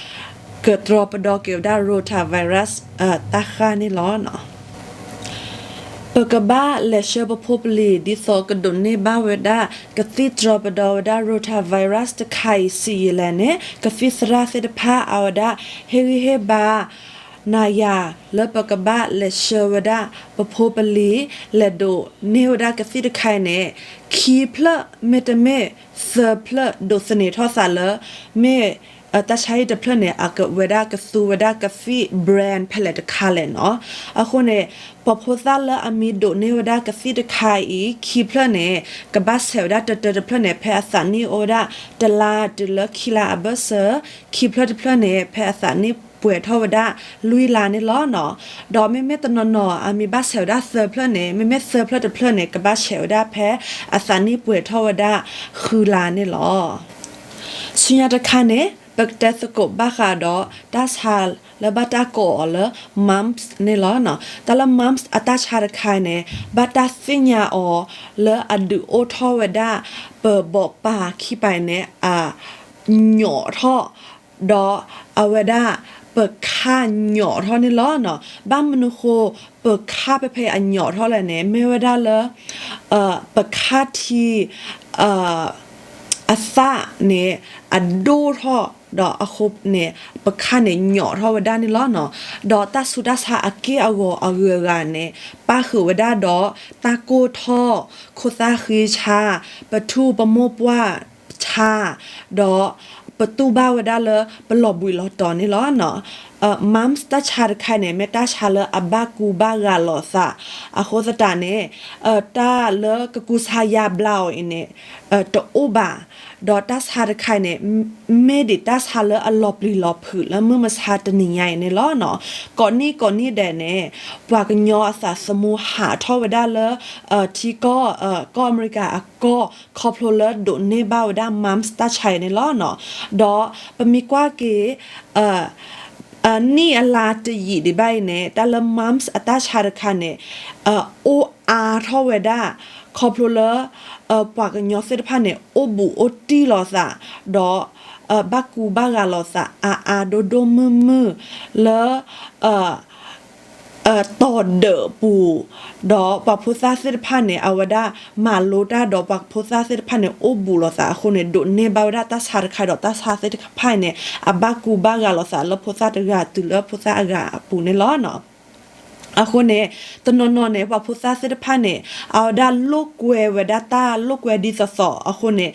ကတြီပဒီက့ၤဝဲဒၣ် rotavirus တၢ်ဃၢ်န့ၣ်လီၤ. ပကဘၣ်လဲၤဆှၢပဖိပလံၤ ဒ်သိးကဒိးန့ၢ်ဘၣ်ဝဲဒၣ် ကသံၣ်တြီပဒီဝဲဒၣ် rotavirus တခါအံၤ ဆံးယံာ်လဲၣ်န့ၣ် ကသံၣ်သရၣ်သ့ၣ်တဖၣ်အဝဲဒၣ် ဟ့ၣ်ဂံၢ်ဟ့ၣ်ဘါ နၤယၤ လၢပကဘၣ်လဲၤဆှၢဝဲဒၣ် ပဖိပလံၤ လဲၤဒိးန့ၢ်ဝဲဒၣ်ကသံၣ်တခါအံၤန့ၣ် ခံဖျၢၣ်မ့တမ့ၢ် သၢဖျၢၣ်ဒိးသန့ၤထီၣ်သးလၢ မ့ၢ် တၢ်ဆါဟံၣ်တဖျၢၣ်န့ၣ် အကဝဲဒၣ်ကသူဝဲဒၣ်ကသံၣ် brand ဖဲလဲၣ်တခါလဲၣ်နီၤ. အဃိန့ၣ် ပှၤဖိသၣ်လၢအမံၤဒိးန့ၢ်ဝဲဒၣ်ကသံၣ်တခါအံၤ ခံဖျၢၣ်န့ၣ် ကဘၣ်ဆဲးဝဲဒၣ်တတၢတဖျၢၣ်န့ၣ် ဖဲအသးနံၣ်အိၣ်ဝဲဒၣ် တလါတုၤလၢခံလါအဘၢၣ်စၢၤ, ခံဖျၢၣ်တဖျၢၣ်န့ၣ် ဖဲအသးနံၣ်ပှဲၤထီၣ်ဝဲဒၣ် လွံၢ်လါန့ၣ်လီၤနီၤ. ဒီးမ့မ့ၢ်တနီၤနီၤ အမံၤဘၣ်ဆဲးဝဲဒၣ်သၢဖျၢၣ်န့ၣ် မ့မ့ၢ်သၢဖျၢၣ်တဖျၢၣ်န့ၣ် ကဘၣ်ဆဲးဝဲဒၣ်ဖဲအသးနံၣ်ပှဲၤထီၣ်ဝဲဒၣ် ဃုလါန့ၣ်လီၤ. ဆူညါတခါန့ၣ် ပကတဲသကိးဘၣ်ဃးဒီး တၢ်ဆါလၢဘၣ်တၢ်ကိးအီၤလၢ mumps န့ၣ်လီၤ. တၢ်လၢ mumps အတၢ်ဆါတခါန့ၣ် ဘၣ်တၢ်သ့ၣ်ညါအီၤလၢအဒုးအိၣ်ထီၣ်ဝဲဒၣ် ပဘီးပၢ်ခံပၤန့ၣ် အညီးထီၣ် ဒီးအဝဲဒၣ် ပခါညီးထီၣ်န့ၣ်လီၤနီၤ. ဘၣ်မနုၤဃိ ပခါဖဲဖဲအညီးထီၣ်လဲၣ်န့ၣ် မ့ၢ်ဝဲဒၣ်လၢ ပခါထံ အသၣ်န့ၣ် အဒိၣ်ထီၣ် ဒီးအဃိန့ၣ် ပခါန့ၣ်ညီးထီၣ်ဝဲဒၣ်န့ၣ်လီၤနီၤ. ဒီးတၢ်ဆူးတၢ်ဆါအက့ၢ်အဂီၤအဂုၤအဂၤန့ၣ် ပၣ်ဃုာ်ဝဲဒၣ်ဒီး တၢ်ကိၢ်ထီၣ်, ခိၣ်သၣ်ဃံဆါ, ပထူပမိၢ်ပှၢ်ဆါ, ဒီးပတူၢ်ဘၣ်ဝဲဒၣ်လၢပလီၤဘှံးလီၤတီၤန့ၣ်လီၤနီၤ. mumps တၢ်ဆါတခါအံၤန့ၣ် မ့ၢ်တၢ်ဆါလၢအဘၣ်ကူဘၣ်ဂာ်လိာ်သး, အဃိသတးန့ၣ် တၢ်လၢကကူစါယါဘျါအီၤအံၤန့ၣ် တအိၣ်ဘၣ်, ဒီးတၢ်ဆါတခါအံၤန့ၣ် မ့ၢ်ဒံးတၢ်ဆါလၢအလီၤပျံၤလီၤဖုးလၢမုၢ်မဆါတနံၤညါအံၤန့ၣ်လီၤနီၤ. ကိးနံၣ်ကိးနံၣ်ဒဲးန့ၣ် ပှၤကညီအသးသမူဟးထီၣ်ဝဲဒၣ်လၢ ထံကီၢ် ကီၢ်အမဲရကၤအကီၢ် ခီဖျိလၢဒိးန့ၢ်ဘၣ်ဝဲဒၣ် mumps တၢ်ဆါအံၤန့ၣ်လီၤနီၤ. ဒီးပမ့ၢ်ကွၢ်က့ၤ နံၣ်အလါတယံာ်ဒံးဘၣ်အံၤန့ၣ် တၢ်လၢ mumps အတၢ်ဆါတခါန့ၣ် အိၣ်အါထီၣ်ဝဲဒၣ် ခီဖျိလၢ ပှၤကညီသ့ၣ်တဖၣ်န့ၣ် အိၣ်ဘူးအိၣ်တံၢ်လိာ်သး, ဒီး ဘၣ်ကူဘၣ်ဂာ်လိာ်သးအါအါဒိၣ်ဒိၣ်မုၢ်မုၢ်လၢ တီၤဒၢးပူၤ, ဒီးပှၤဖိသၣ်သ့ၣ်တဖၣ်န့ၣ် အဝဲဒၣ်မၤလိတၢ်ဒီးပှၤဖိသၣ်သ့ၣ်တဖၣ်န့ၣ် အိၣ်ဘူးလိာ်သးအဃိန့ၣ် ဒိးန့ၢ်ဘၣ်ဝဲဒၣ်တၢ်ဆါတခါဒီးတၢ်ဆါသ့ၣ်တဖၣ်အံၤန့ၣ် အဘၣ်ကူဘၣ်ဂာ်လိာ်သးလၢဖိသၣ်တဂၤတုၤလၢဖိသၣ်အဂၤအပူၤန့ၣ်လီၤနီၤ. အဃိန့ၣ် တနီၤနီၤန့ၣ် ပှၤဖိသၣ်သ့ၣ်တဖၣ်န့ၣ် အဝဲဒၣ်လိာ်ကွဲဝဲဒၣ်တၢ်လိာ်ကွဲဒ်သိးသိးအဃိန့ၣ်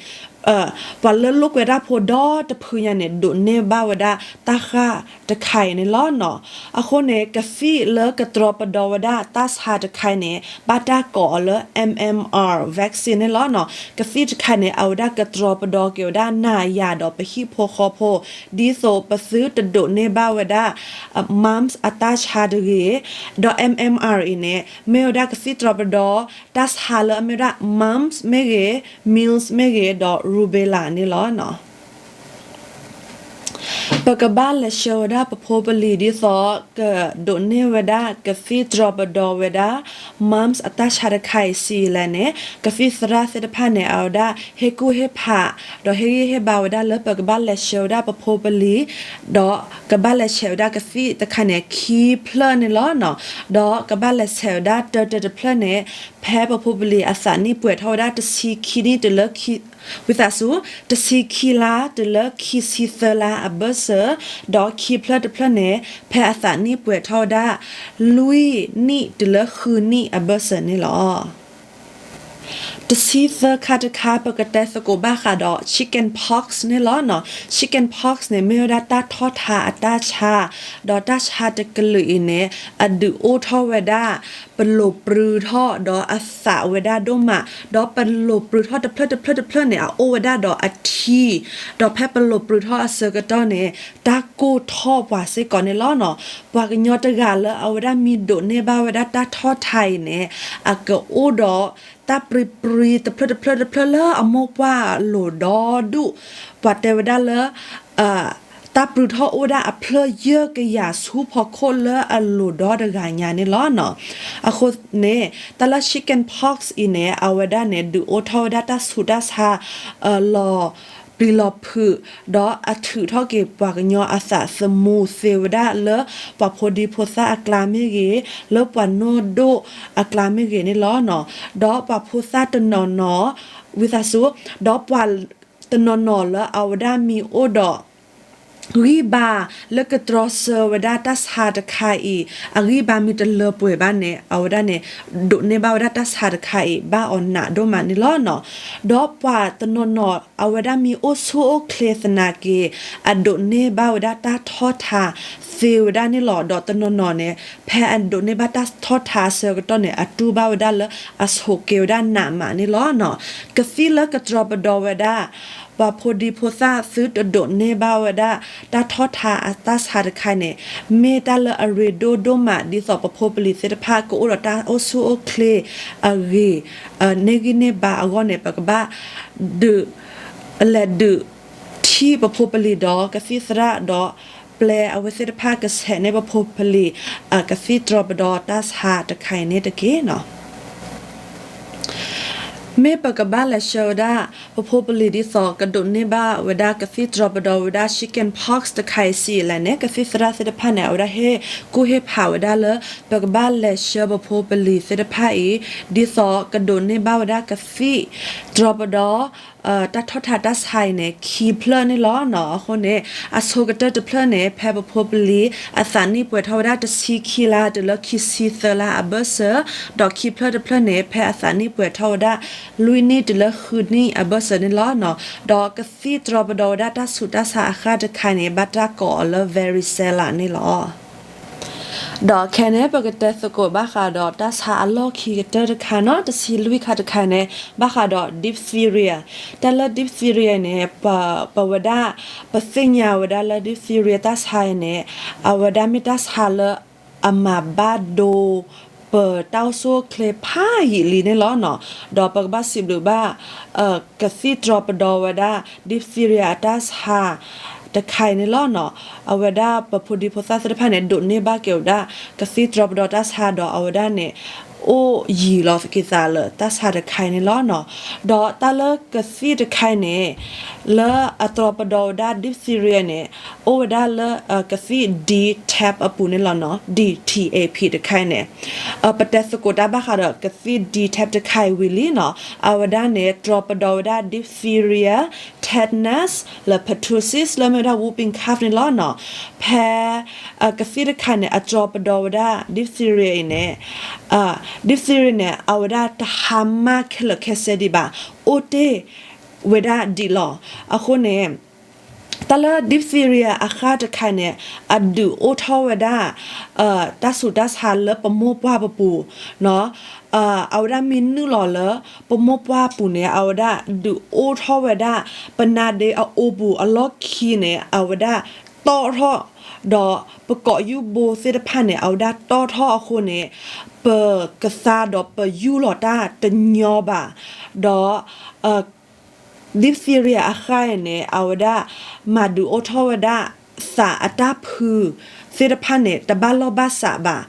ပှၤလၢလိာ်ကွဲတၢ်ဖိဒီတဖုညါန့ၣ် ဒိးန့ၢ်ဘၣ်ဝဲဒၣ်တၢ်ဃၢ်တခါအံၤန့ၣ်လီၤနီၤ. အဃိန့ၣ် ကသံၣ်လၢကတြီပဒီဝဲဒၣ်တၢ်ဆါတခါအံၤန့ၣ် ဘၣ်တၢ်ကိးအီၤလၢ MMR vaccine န့ၣ်လီၤနီၤ. ကသံၣ်တခါန့ၣ် အဝဲဒၣ်ကတြီပဒီက့ၤဝဲဒၣ်နၤယၤဒီးပဟံၣ်ဖိဃီဖိ ဒ်သိးပသုတဒိးန့ၢ်ဘၣ်ဝဲဒၣ် mumps အတၢ်ဆါတဂ့ၤ, ဒီး MMR အံၤန့ၣ် မ့ၢ်ဝဲဒၣ်ကသံၣ်တြီပဒီ တၢ်ဆါလၢအမ့ၢ်ဝဲဒၣ် mumps မ့ၢ်ဂ့ၤ, measles မ့ၢ်ဂ့ၤ, ဒီး rubella န့ၣ်လီၤနီၤ. ပကဘၣ်လဲၤဆှၢဝဲဒၣ်ပဖိပလံၤဒ်သိး ကဒိးန့ၢ်ဝဲဒၣ်ကသံၣ်တြီပဒီဝဲဒၣ် mumps အတၢ်ဆါတခါအံၤ ဆံးယံာ်လဲၣ်န့ၣ် ကသံၣ်သရၣ်သ့ၣ်တဖၣ်န့ၣ် အဝဲဒၣ်ဟ့ၣ်ကူၣ်ဟ့ၣ်ဖး ဒီးဟ့ၣ်ဂံၢ်ဟ့ၣ်ဘါဝဲဒၣ်လၢပကဘၣ်လဲၤဆှၢဝဲဒၣ်ပဖိပလံၤ ဒီးကဘၣ်လဲၤဆှၢဝဲဒၣ်ကသံၣ်တခါန့ၣ် ခံဖျၢၣ်န့ၣ်လီၤနီၤ. ဒီးကဘၣ်လဲၤဆှၢဝဲဒၣ်တၢတၢတဖျၢၣ်န့ၣ် ဖဲပဖိပလံၤအသးနံၣ်ပှဲၤထီၣ်ဝဲဒၣ်တဆံခံနံၣ်တုၤလၢ ဝံသးစူၤ, တဆံခံလါတုၤလၢခံဆံသၢလါအဘၢၣ်စၢၤ, ဒီးခံဖျၢၣ်တဖျၢၣ်န့ၣ် ဖဲအသးနံၣ်ပှဲၤထီၣ်ဝဲဒၣ် လွံၢ်နံၣ်တုၤလၢဃုနံၣ်အဘၢၣ်စၢၤန့ၣ်လီၤ. တဆံသၢခါတခါ ပကတဲသကိးဘၣ်ဃးဒီး chicken pox န့ၣ်လီၤ. chicken pox န့ၣ် မ့ၢ်ဝဲဒၣ်တၢ်ထီၣ်ထါအတၢ်ဆါ, ဒီးတၢ်ဆါတကလုာ်အံၤန့ၣ် အဒုးအိၣ်ထီၣ်ဝဲဒၣ် ပလိာ်ပြူထီၣ်ဒီးအသးဝဲဒၣ်ဒိၣ်မး, ဒီးပလိာ်ပြူထီၣ်တဖျၢၣ်တဖျၢၣ်တဖျၢၣ်န့ၣ် အအိၣ်ဝဲဒၣ်ဒီးအထံ, ဒီးဖဲပလိာ်ပြူထီၣ်အဆၢကတီၢ်န့ၣ် တၢ်ကိၢ်ထီၣ်ပှၤစ့ၢ်ကီးန့ၣ်လီၤ. ပှၤကညီတဂၤလၢအဝဲဒၣ်မ့ၢ်ဒိးန့ၢ်ဘၣ်ဝဲဒၣ်တၢ်ထီၣ်ထါအံၤန့ၣ် အကအိၣ်ဒီး တၢ်ပြံပြံတဖျၢၣ်တဖျၢၣ်တဖျၢၣ်လၢအမိၢ်ပှၢ်အလိၤဒီဒူၣ်, ပှၤတဲဝဲဒၣ်လၢ တၢ်ပြူထီၣ်အိၣ်ဝဲဒၣ်အဖျၢၣ်ယဲၢ်ကယၤဆူဖီခိၣ်လၢအလိၤဒီတဂၤညါန့ၣ်လီၤ. အဃိန့ၣ် တၢ်လၢ chicken pox အံၤန့ၣ် အဝဲဒၣ်န့ၣ် ဒုးအိၣ်ထီၣ်ဝဲဒၣ်တၢ်ဆူးတၢ်ဆါ လီၤပျံၤလီၤဖုး, ဒီးအထုးထီၣ်က့ၤပှၤကညီအသးသမူသ့ဝဲဒၣ်လၢ ပှၤဖိဒံဖိသၣ်အကျါမ့ၢ်ဂ့ၤ, လၢပှၤနိၣ်ဒိၣ်အကျါမ့ၢ်ဂ့ၤန့ၣ်လီၤ. ဒီးပှၤဖိသၣ်တနီၤနီၤ ဝံသးစူၤ, ဒီးပှၤတနီၤနီၤလၢအဝဲဒၣ်မ့ၢ်အိၣ်ဒီး ဂံၢ်ဘါလၢကတြီဆၢဝဲဒၣ်တၢ်ဆါတခါအံၤ အဂံၢ်ဘါမ့ၢ်တလၢပှဲၤဘၣ်န့ၣ် အဝဲဒၣ်န့ၣ် ဒိးန့ၢ်ဘၣ်ဝဲဒၣ်တၢ်ဆါတခါအံၤ ဘၣ်အီၤနးဒိၣ်မးန့ၣ်လီၤ. ဒီးပှၤတနီၤနီၤ အဝဲဒၣ်မ့ၢ်အိၣ်ဆူၣ်အိၣ်ချ့သနာ်က့ အဒိးန့ၢ်ဘၣ်ဝဲဒၣ်တၢ်ထီၣ်ထါသ့ဝဲဒၣ်န့ၣ်လီၤ. ဒီးတနီၤနီၤန့ၣ် ဖဲအဒိးန့ၢ်ဘၣ်တၢ်ထီၣ်ထါအဆၢကတီၢ်န့ၣ် အတူၢ်ဘၣ်ဝဲဒၣ်လၢအဆိးက့ဝဲဒၣ်နးမးန့ၣ်လီၤ. ကသံၣ်လၢကတြီပဒီဝဲဒၣ် ပှၤဖိဒံဖိသၣ်သုတဒိးန့ၢ်ဘၣ်ဝဲဒၣ် တၢ်ထီၣ်ထါအတၢ်ဆါတခါန့ၣ် မ့ၢ်တၢ်လၢအရ့ဒိၣ်ဒိၣ်မး ဒ်သိးပဖိပလံၤသ့ၣ်တဖၣ်ကအိၣ်ဒီးတၢ်အိၣ်ဆူၣ်အိၣ်ချ့အဂ့ၤ န့ၢ်ဂံၢ်န့ၢ်ဘါအဂီၢ်န့ၣ် ပကဘၣ်ဒုး လဲၤဒုးထံၣ်ပဖိပလံၤဒီးကသံၣ်သရၣ်ဒီး ပျဲအဝဲသ့ၣ်တဖၣ်ကဆဲးန့ၢ်ပဖိပလံၤ ကသံၣ်တြီပဒီတၢ်ဆါတခါအံၤန့ၣ်တက့ၢ်. မ့ၢ်ပကဘၣ်လဲၤဆှၢဝဲဒၣ် ပဖိပလံၤဒ်သိးကဒိးန့ၢ်ဘၣ်ဝဲဒၣ်ကသံၣ်တြီပဒီဝဲဒၣ် chicken pox တခါအံၤစံးလဲၣ်န့ၣ် ကသံၣ်သရၣ်သ့ၣ်တဖၣ်န့ၣ် အဝဲဒၣ်ဟ့ၣ်ကူၣ်ဟ့ၣ်ဖးဝဲဒၣ်လၢ ပကဘၣ်လဲၤဆှၢပဖိပလံၤသ့ၣ်တဖၣ်အံၤ ဒ်သိးကဒိးန့ၢ်ဘၣ်ဝဲဒၣ်ကသံၣ်တြီပဒီ တၢ်ထီၣ်ထါတၢ်ဆါအံၤန့ၣ် ခံဖျၢၣ်န့ၣ်လီၤ. အဃိန့ၣ် အဆိကတၢၢ်တဖျၢၣ်န့ၣ် ဖဲပဖိပလံၤအသးနံၣ်ပှဲၤထီၣ်ဝဲဒၣ်တဆံခံလါတုၤလၢခံဆံသၢလါအဘၢၣ်စၢၤ, ဒီးခံဖျၢၣ်တဖျၢၣ်န့ၣ် ဖဲအသးနံၣ်ပှဲၤထီၣ်ဝဲဒၣ် လွံၢ်နံၣ်တုၤလၢဃုနံၣ်အဘၢၣ်စၢၤန့ၣ်လီၤ. ဒီးကသံၣ်တြီပဒီဝဲဒၣ်တၢ်ဆူးတၢ်ဆါအဃၣ်တခါန့ၣ် ဘၣ်တၢ်ကိးအီၤလၢ varicella န့ၣ်လီၤ. ဒီးခဲန့ၣ် ပကတဲသကိးဘၣ်ဃးဒီးတၢ်ဆါအလီၢ်ခံကတၢၢ်တခါနီၤ, တဆံလွံၢ်ခါတခါန့ၣ် ဘၣ်ဃးဒီး diphtheria. တၢ်လၢ diphtheria န့ၣ် ပဝဲဒၣ် ပသ့ၣ်ညါဝဲဒၣ်လၢ diphtheria တၢ်ဆါအံၤန့ၣ် အဝဲဒၣ်မ့ၢ်တၢ်ဆါလၢအမၤဘၣ်ဒိ ပတၢ်အိၣ်ဆူၣ်အိၣ်ချ့ဖးယံာ်လံန့ၣ်လီၤ. ဒီးပကဘၣ်စံးဘျုးဘၣ် ကသံၣ်တြီပဒီဝဲဒၣ် diphtheria အတၢ်ဆါတခါအံၤန့ၣ်လီၤ. အဝဲဒၣ်ပဖိဒံဖိသၣ်သ့ၣ်တဖၣ်န့ၣ် ဒိးန့ၢ်ဘၣ်က့ၤဝဲဒၣ် ကသံၣ်တြီပဒီတၢ်ဆါဒီးအဝဲဒၣ်န့ၣ် အိၣ်ယံၤလီၤက့ၤသးလၢတၢ်ဆါတခါအံၤန့ၣ်လီၤ. ဒီးတၢ်လၢကသံၣ်တခါအံၤန့ၣ် လၢအတြီပဒီဝဲဒၣ် diphtheria န့ၣ် အိၣ်ဝဲဒၣ်လၢ ကသံၣ် D tap အပူၤန့ၣ်လီၤနီၤ, D tap တခါအံၤန့ၣ် ပတဲသကိးတၢ်ဘၣ်ဃးဒီးကသံၣ် D tap တခါအံၤဝံၤလံနီၤ, အဝဲဒၣ်န့ၣ် တြီပဒီဝဲဒၣ် diphtheria, tetanus လၢ pertussis လၢမ့ၢ်ဝဲဒၣ် whooping cough န့ၣ်လီၤနီၤ. ဖဲ ကသံၣ်တခါန့ၣ် အတြီပဒီဝဲဒၣ် diphtheria အံၤန့ၣ် diphtheria န့ၣ် အဝဲဒၣ်တဟါမၢ်ခဲလၢာ်ခဲဆ့ဒံးဘၣ်, အိၣ်တ့ၢ်ဝဲဒၣ်ဒံးလီၤ. အဃိန့ၣ် တၢ်လၢ diphtheria အဃၣ်တခါအံၤန့ၣ် အဒုးအိၣ်ထီၣ်ဝဲဒၣ် တၢ်ဆူးတၢ်ဆါလၢပမိၢ်ပှၢ်ပပူၤ အဝဲဒၣ်မ့ၢ်နုာ်လီၤလၢပမိၢ်ပှၢ်ပူၤန့ၣ် အဝဲဒၣ်ဒုးအိၣ်ထီၣ်ဝဲဒၣ် ပနါဒ့အအိပူၤအလီၢ်ခံန့ၣ် အဝဲဒၣ်တီၣ်ထီၣ် ဒီးပကိာ်ယူၢ်ဘိသ့ၣ်တဖၣ်န့ၣ် အဝဲဒၣ်တီၣ်ထီၣ်အဃိန့ၣ် ပကသါဒီးပယူၢ်လီၤတၢ်တညီဘၣ်, ဒီး diphtheria အဃၣ်အံၤန့ၣ် အဝဲဒၣ်မၤဒုးအိၣ်ထီၣ်ဝဲဒၣ် သးအတၢ်ဖုးသ့ၣ်တဖၣ်န့ၣ် တဘၣ်လီၢ်ဘၣ်စးဘၣ်,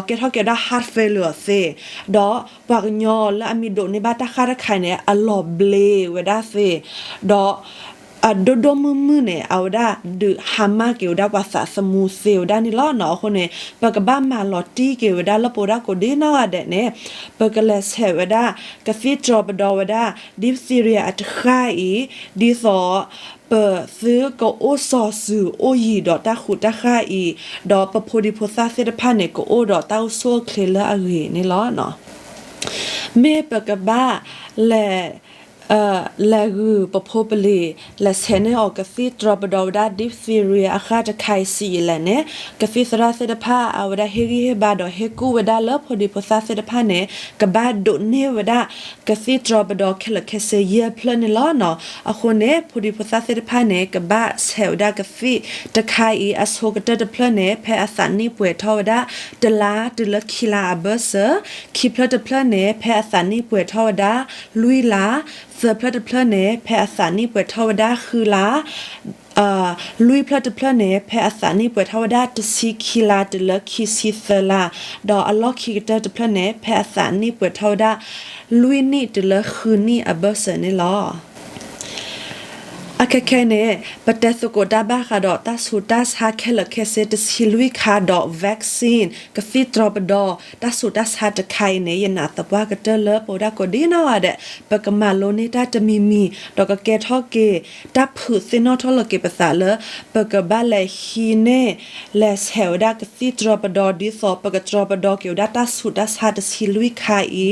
ကဲထီၣ်က့ၤဝဲဒၣ် heart failure သ့, ဒီးပှၤကညီလၢအမ့ၢ်ဒိးန့ၢ်ဘၣ်တၢ်ဃၣ်တခါအံၤန့ၣ် အလီၤဘျ့ဝဲဒၣ်သ့, ဒီး အဒိၣ်ဒိၣ်မုၢ်မုၢ်န့ၣ် အဝဲဒၣ်ဒုးဟါမၢ်က့ၤဝဲဒၣ်ပှၤသးသမူသ့ဝဲဒၣ်န့ၣ်လီၤနီၤ. အဃိန့ၣ် ပကဘၣ်မၤလီၤတံၢ်က့ၤဝဲဒၣ်လၢပဝဲဒၣ်ကိးဒ်နီၢ်ဂၤဒဲးန့ၣ် ပကလဲၤဆဲးဝဲဒၣ် ကသံၣ်တြီၤပဒီဝဲဒၣ် diphtheria အတဃၣ်အံၤ ဒ်သိး ပသုကအိၣ်စီၤစုၤအိၣ်ယံၤဒီးတၢ်ဃူးတၢ်ဃၣ်အံၤ ဒီးပဖိဒံဖိသၣ်သ့ၣ်တဖၣ်န့ၣ် ကအိၣ်ဒီးတၢ်အိၣ်ဆူၣ်အိၣ်ချ့လၢအဂ့ၤန့ၣ်လီၤ. မ့ၢ်ပကဘၣ်လဲၤ လဲၤဂုာ်ပဖိပလံၤ လဲၤဆဲးန့ၢ်အီၤကသံၣ်တြီၤပဒီဝဲဒၣ် diphtheria အဃၣ်တခါအံၤစံးအံၤလဲၣ်န့ၣ် ကသံၣ်သရၣ်သ့ၣ်တဖၣ် အဝဲဒၣ်ဟ့ၣ်ဂံၢ်ဟ့ၣ်ဘါဒီးဟ့ၣ်ကူၣ်ဝဲဒၣ်လၢဖိဒံဖိသၣ်သ့ၣ်တဖၣ်န့ၣ် ကဘၣ်ဒိးန့ၢ်ဝဲဒၣ် ကသံၣ်တြီၤပဒီခဲလၢာ်ခဲဆ့ယဲၢ်ဖျၢၣ်န့ၣ်လီၤနီၤ. အဃိန့ၣ် ဖိဒံဖိသၣ်သ့ၣ်တဖၣ်န့ၣ် ကဘၣ်ဆဲးဝဲဒၣ်ကသံၣ်တခါအံၤ အဆိကတၢၢ်တဖျၢၣ်န့ၣ် ဖဲအသးနံၣ်ပှဲၤထီၣ်ဝဲဒၣ် တလါတုၤလၢခံလါအဘၢၣ်စၢၤ, ခံဖျၢၣ်တဖျၢၣ်န့ၣ် ဖဲအသးနံၣ်ပှဲၤထီၣ်ဝဲဒၣ် လွံၢ်လါ, သၢဖျၢၣ်တဖျၢၣ်န့ၣ် ဖဲအသးနံၣ်ပှဲၤထီၣ်ဝဲဒၣ်ဃုလါ လွံၢ်ဖျၢၣ်တဖျၢၣ်န့ၣ် ဖဲအသးနံၣ်ပှဲၤထီၣ်ဝဲဒၣ်တဆံခံလါတုၤလၢခံဆံသၢလါ, ဒီးအလီၢ်ခံကတၢၢ်တဖျၢၣ်န့ၣ် ဖဲအသးနံၣ်ပှဲၤထီၣ်ဝဲဒၣ် လွံၢ်နံၣ်တုၤလၢဃုနံၣ်အဘၢၣ်စၢၤန့ၣ်လီၤ. အခဲခဲအံၤန့ၣ် ပတဲသကိးတၢ်ဘၣ်ဃးဒီးတၢ်ဆူးတၢ်ဆါခဲလၢာ်ခဲဆ့တဆံလွံၢ်ခါဒီး vaccine ကသံၣ်တြီၤပဒီ တၢ်ဆူးတၢ်ဆါတခါအံၤန့ၣ် ယနာ်သပှၢ်ကတၢၢ်လၢပဝဲဒၣ်ကိးဒ်နီၢ်ဂၤဒဲး ပကမၤလိန့ၢ်တၢ်တမံၤမံၤ ဒီးကကဲထီၣ်က့ၤ တၢ်ဖုးသ့ၣ်နီၣ်ထီၣ်လီၤက့ၤပသးလၢ ပကဘၣ်လဲၤဟံးန့ၢ် လဲၤဆဲးဝဲဒၣ်ကသံၣ်တြီၤပဒီ ဒ်သိးပကတြီၤပဒီက့ၤဝဲဒၣ်တၢ်ဆူးတၢ်ဆါတဆံလွံၢ်ခါအံ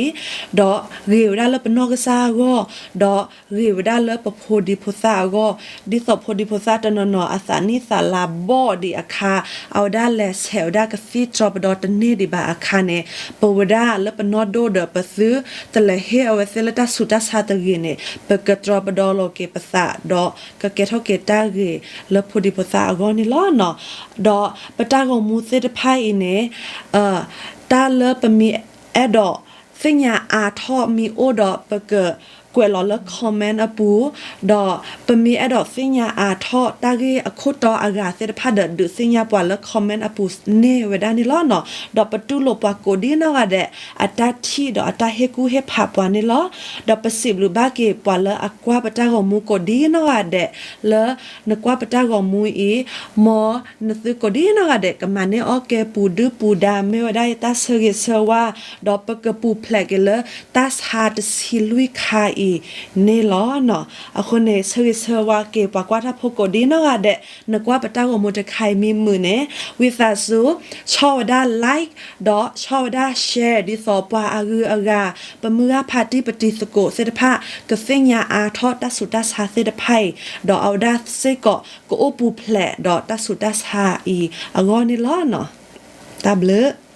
ၤ, ဒီးဂ့ၤဝဲဒၣ်လၢပနီၢ်ကစၢ်အဂီၢ်, ဒီးဂ့ၤဝဲဒၣ်လၢပဖိဒံဖိသၣ်အဂီၢ်, ဒ်သိးဖိဒံဖိသၣ်တနီၤနီၤအသးနံၣ်သးလါဘီၣ်ဒံးအခါ, အဝဲဒၣ်လဲၤဆဲးဝဲဒၣ်ကသံၣ်တြီၤပဒီတန့ၢ်ဒံးဘၣ်အခါန့ၣ်, ပဝဲဒၣ်လၢပနီၢ်ဒိၣ်ဒီးပသုတလဲၤဟ့ၣ်အဝဲသ့ၣ်လၢတၢ်ဆူးတၢ်ဆါတဂ့ၤန့ၣ် ပကတြီၤပဒီလီၤက့ၤပသး ဒီးကကဲထီၣ်က့ၤတၢ်ဂ့ၤလၢဖိဒံဖိသၣ်အဂီၢ်န့ၣ်လီၤ. ဒီးပတၢ်ဂီၤမူသ့ၣ်တဖၣ်အံၤန့ၣ် တၢ်လၢပမ့ၢ်အဲၣ်ဒိးသ့ၣ်ညါအါထီၣ်မ့ၢ်အိၣ်ဒီး ပကကွဲးလီၤလၢ comment အပူၤ, ဒီးပမ့ၢ်အဲၣ်ဒိးသ့ၣ်ညါအါထီၣ်တၢ်ဂ့ၢ်အခိၣ်တီအဂၤသ့ၣ်တဖၣ်ဒီး ဒုးသ့ၣ်ညါပှၤလၢ comment အပူၤန့ၢ်ဝဲဒၣ်န့ၣ်လီၤ. ဒီးပတူၢ်လိာ်ပှၤကိးဒ်နီၢ်ဂၤဒဲး အတၢ်ထံၣ်ဒီးအတၢ်ဟ့ၣ်ကူၣ်ဟ့ၣ်ဖးပှၤန့ၣ်လီၤ. ဒီးပစံးဘျုးဘၣ်က့ၤပှၤလၢအကွၢ်ပတၢ်ဂီၤမူကိးဒ်နီၢ်ဂၤဒဲး လၢနကွၢ်ပတၢ်ဂီၤမူအံၤ, မ်နသုကိးဒ်နီၢ်ဂၤဒဲး ကမၤန့ၢ်အီၣ်ကဲပူၤဒုၣ်ပူၤဒါ မ့ၢ်ဝဲဒၣ်ယတၢ်ဆၢဂ့ၤဆၢဝါ, ဒီးပကပူၤဖျဲးက့ၤလၢတၢ်ဆါတဆံလွံၢ်ခါအံၤန့ၣ်လီၤ. အဃိန့ၣ် ဆၢဂ့ၤဆၢဝါက့ၤပှၤကွၢ်တၢ်ဖိကိးဒ်နီၢ်ဂၤဒဲး နကွၢ်ပတၢ်ဂီၤမူတခါအံၤမ့ၢ်မုာ်န့ၣ် ဝံသးစူၤ ဆီၣ်ဝဲဒၣ် like ဒီးဆီၣ်ဝဲဒၣ် share ဒ်သိးပှၤအဂုၤအဂၤ ပမုၢ်ဂၢ်ဖါတံၢ်ပတံၤသကိးသ့ၣ်တဖၣ် ကသ့ၣ်ညါအါထီၣ်တၢ်ဆူးတၢ်ဆါသ့ၣ်တဖၣ်အံၤ, ဒီးအဝဲဒၣ်စ့ၢ်ကီးကအိၣ်ပူၤဖျဲးဒီးတၢ်ဆူးတၢ်ဆါအံၤအဂီၢ်န့ၣ်လီၤ. တၢ်ဘျုး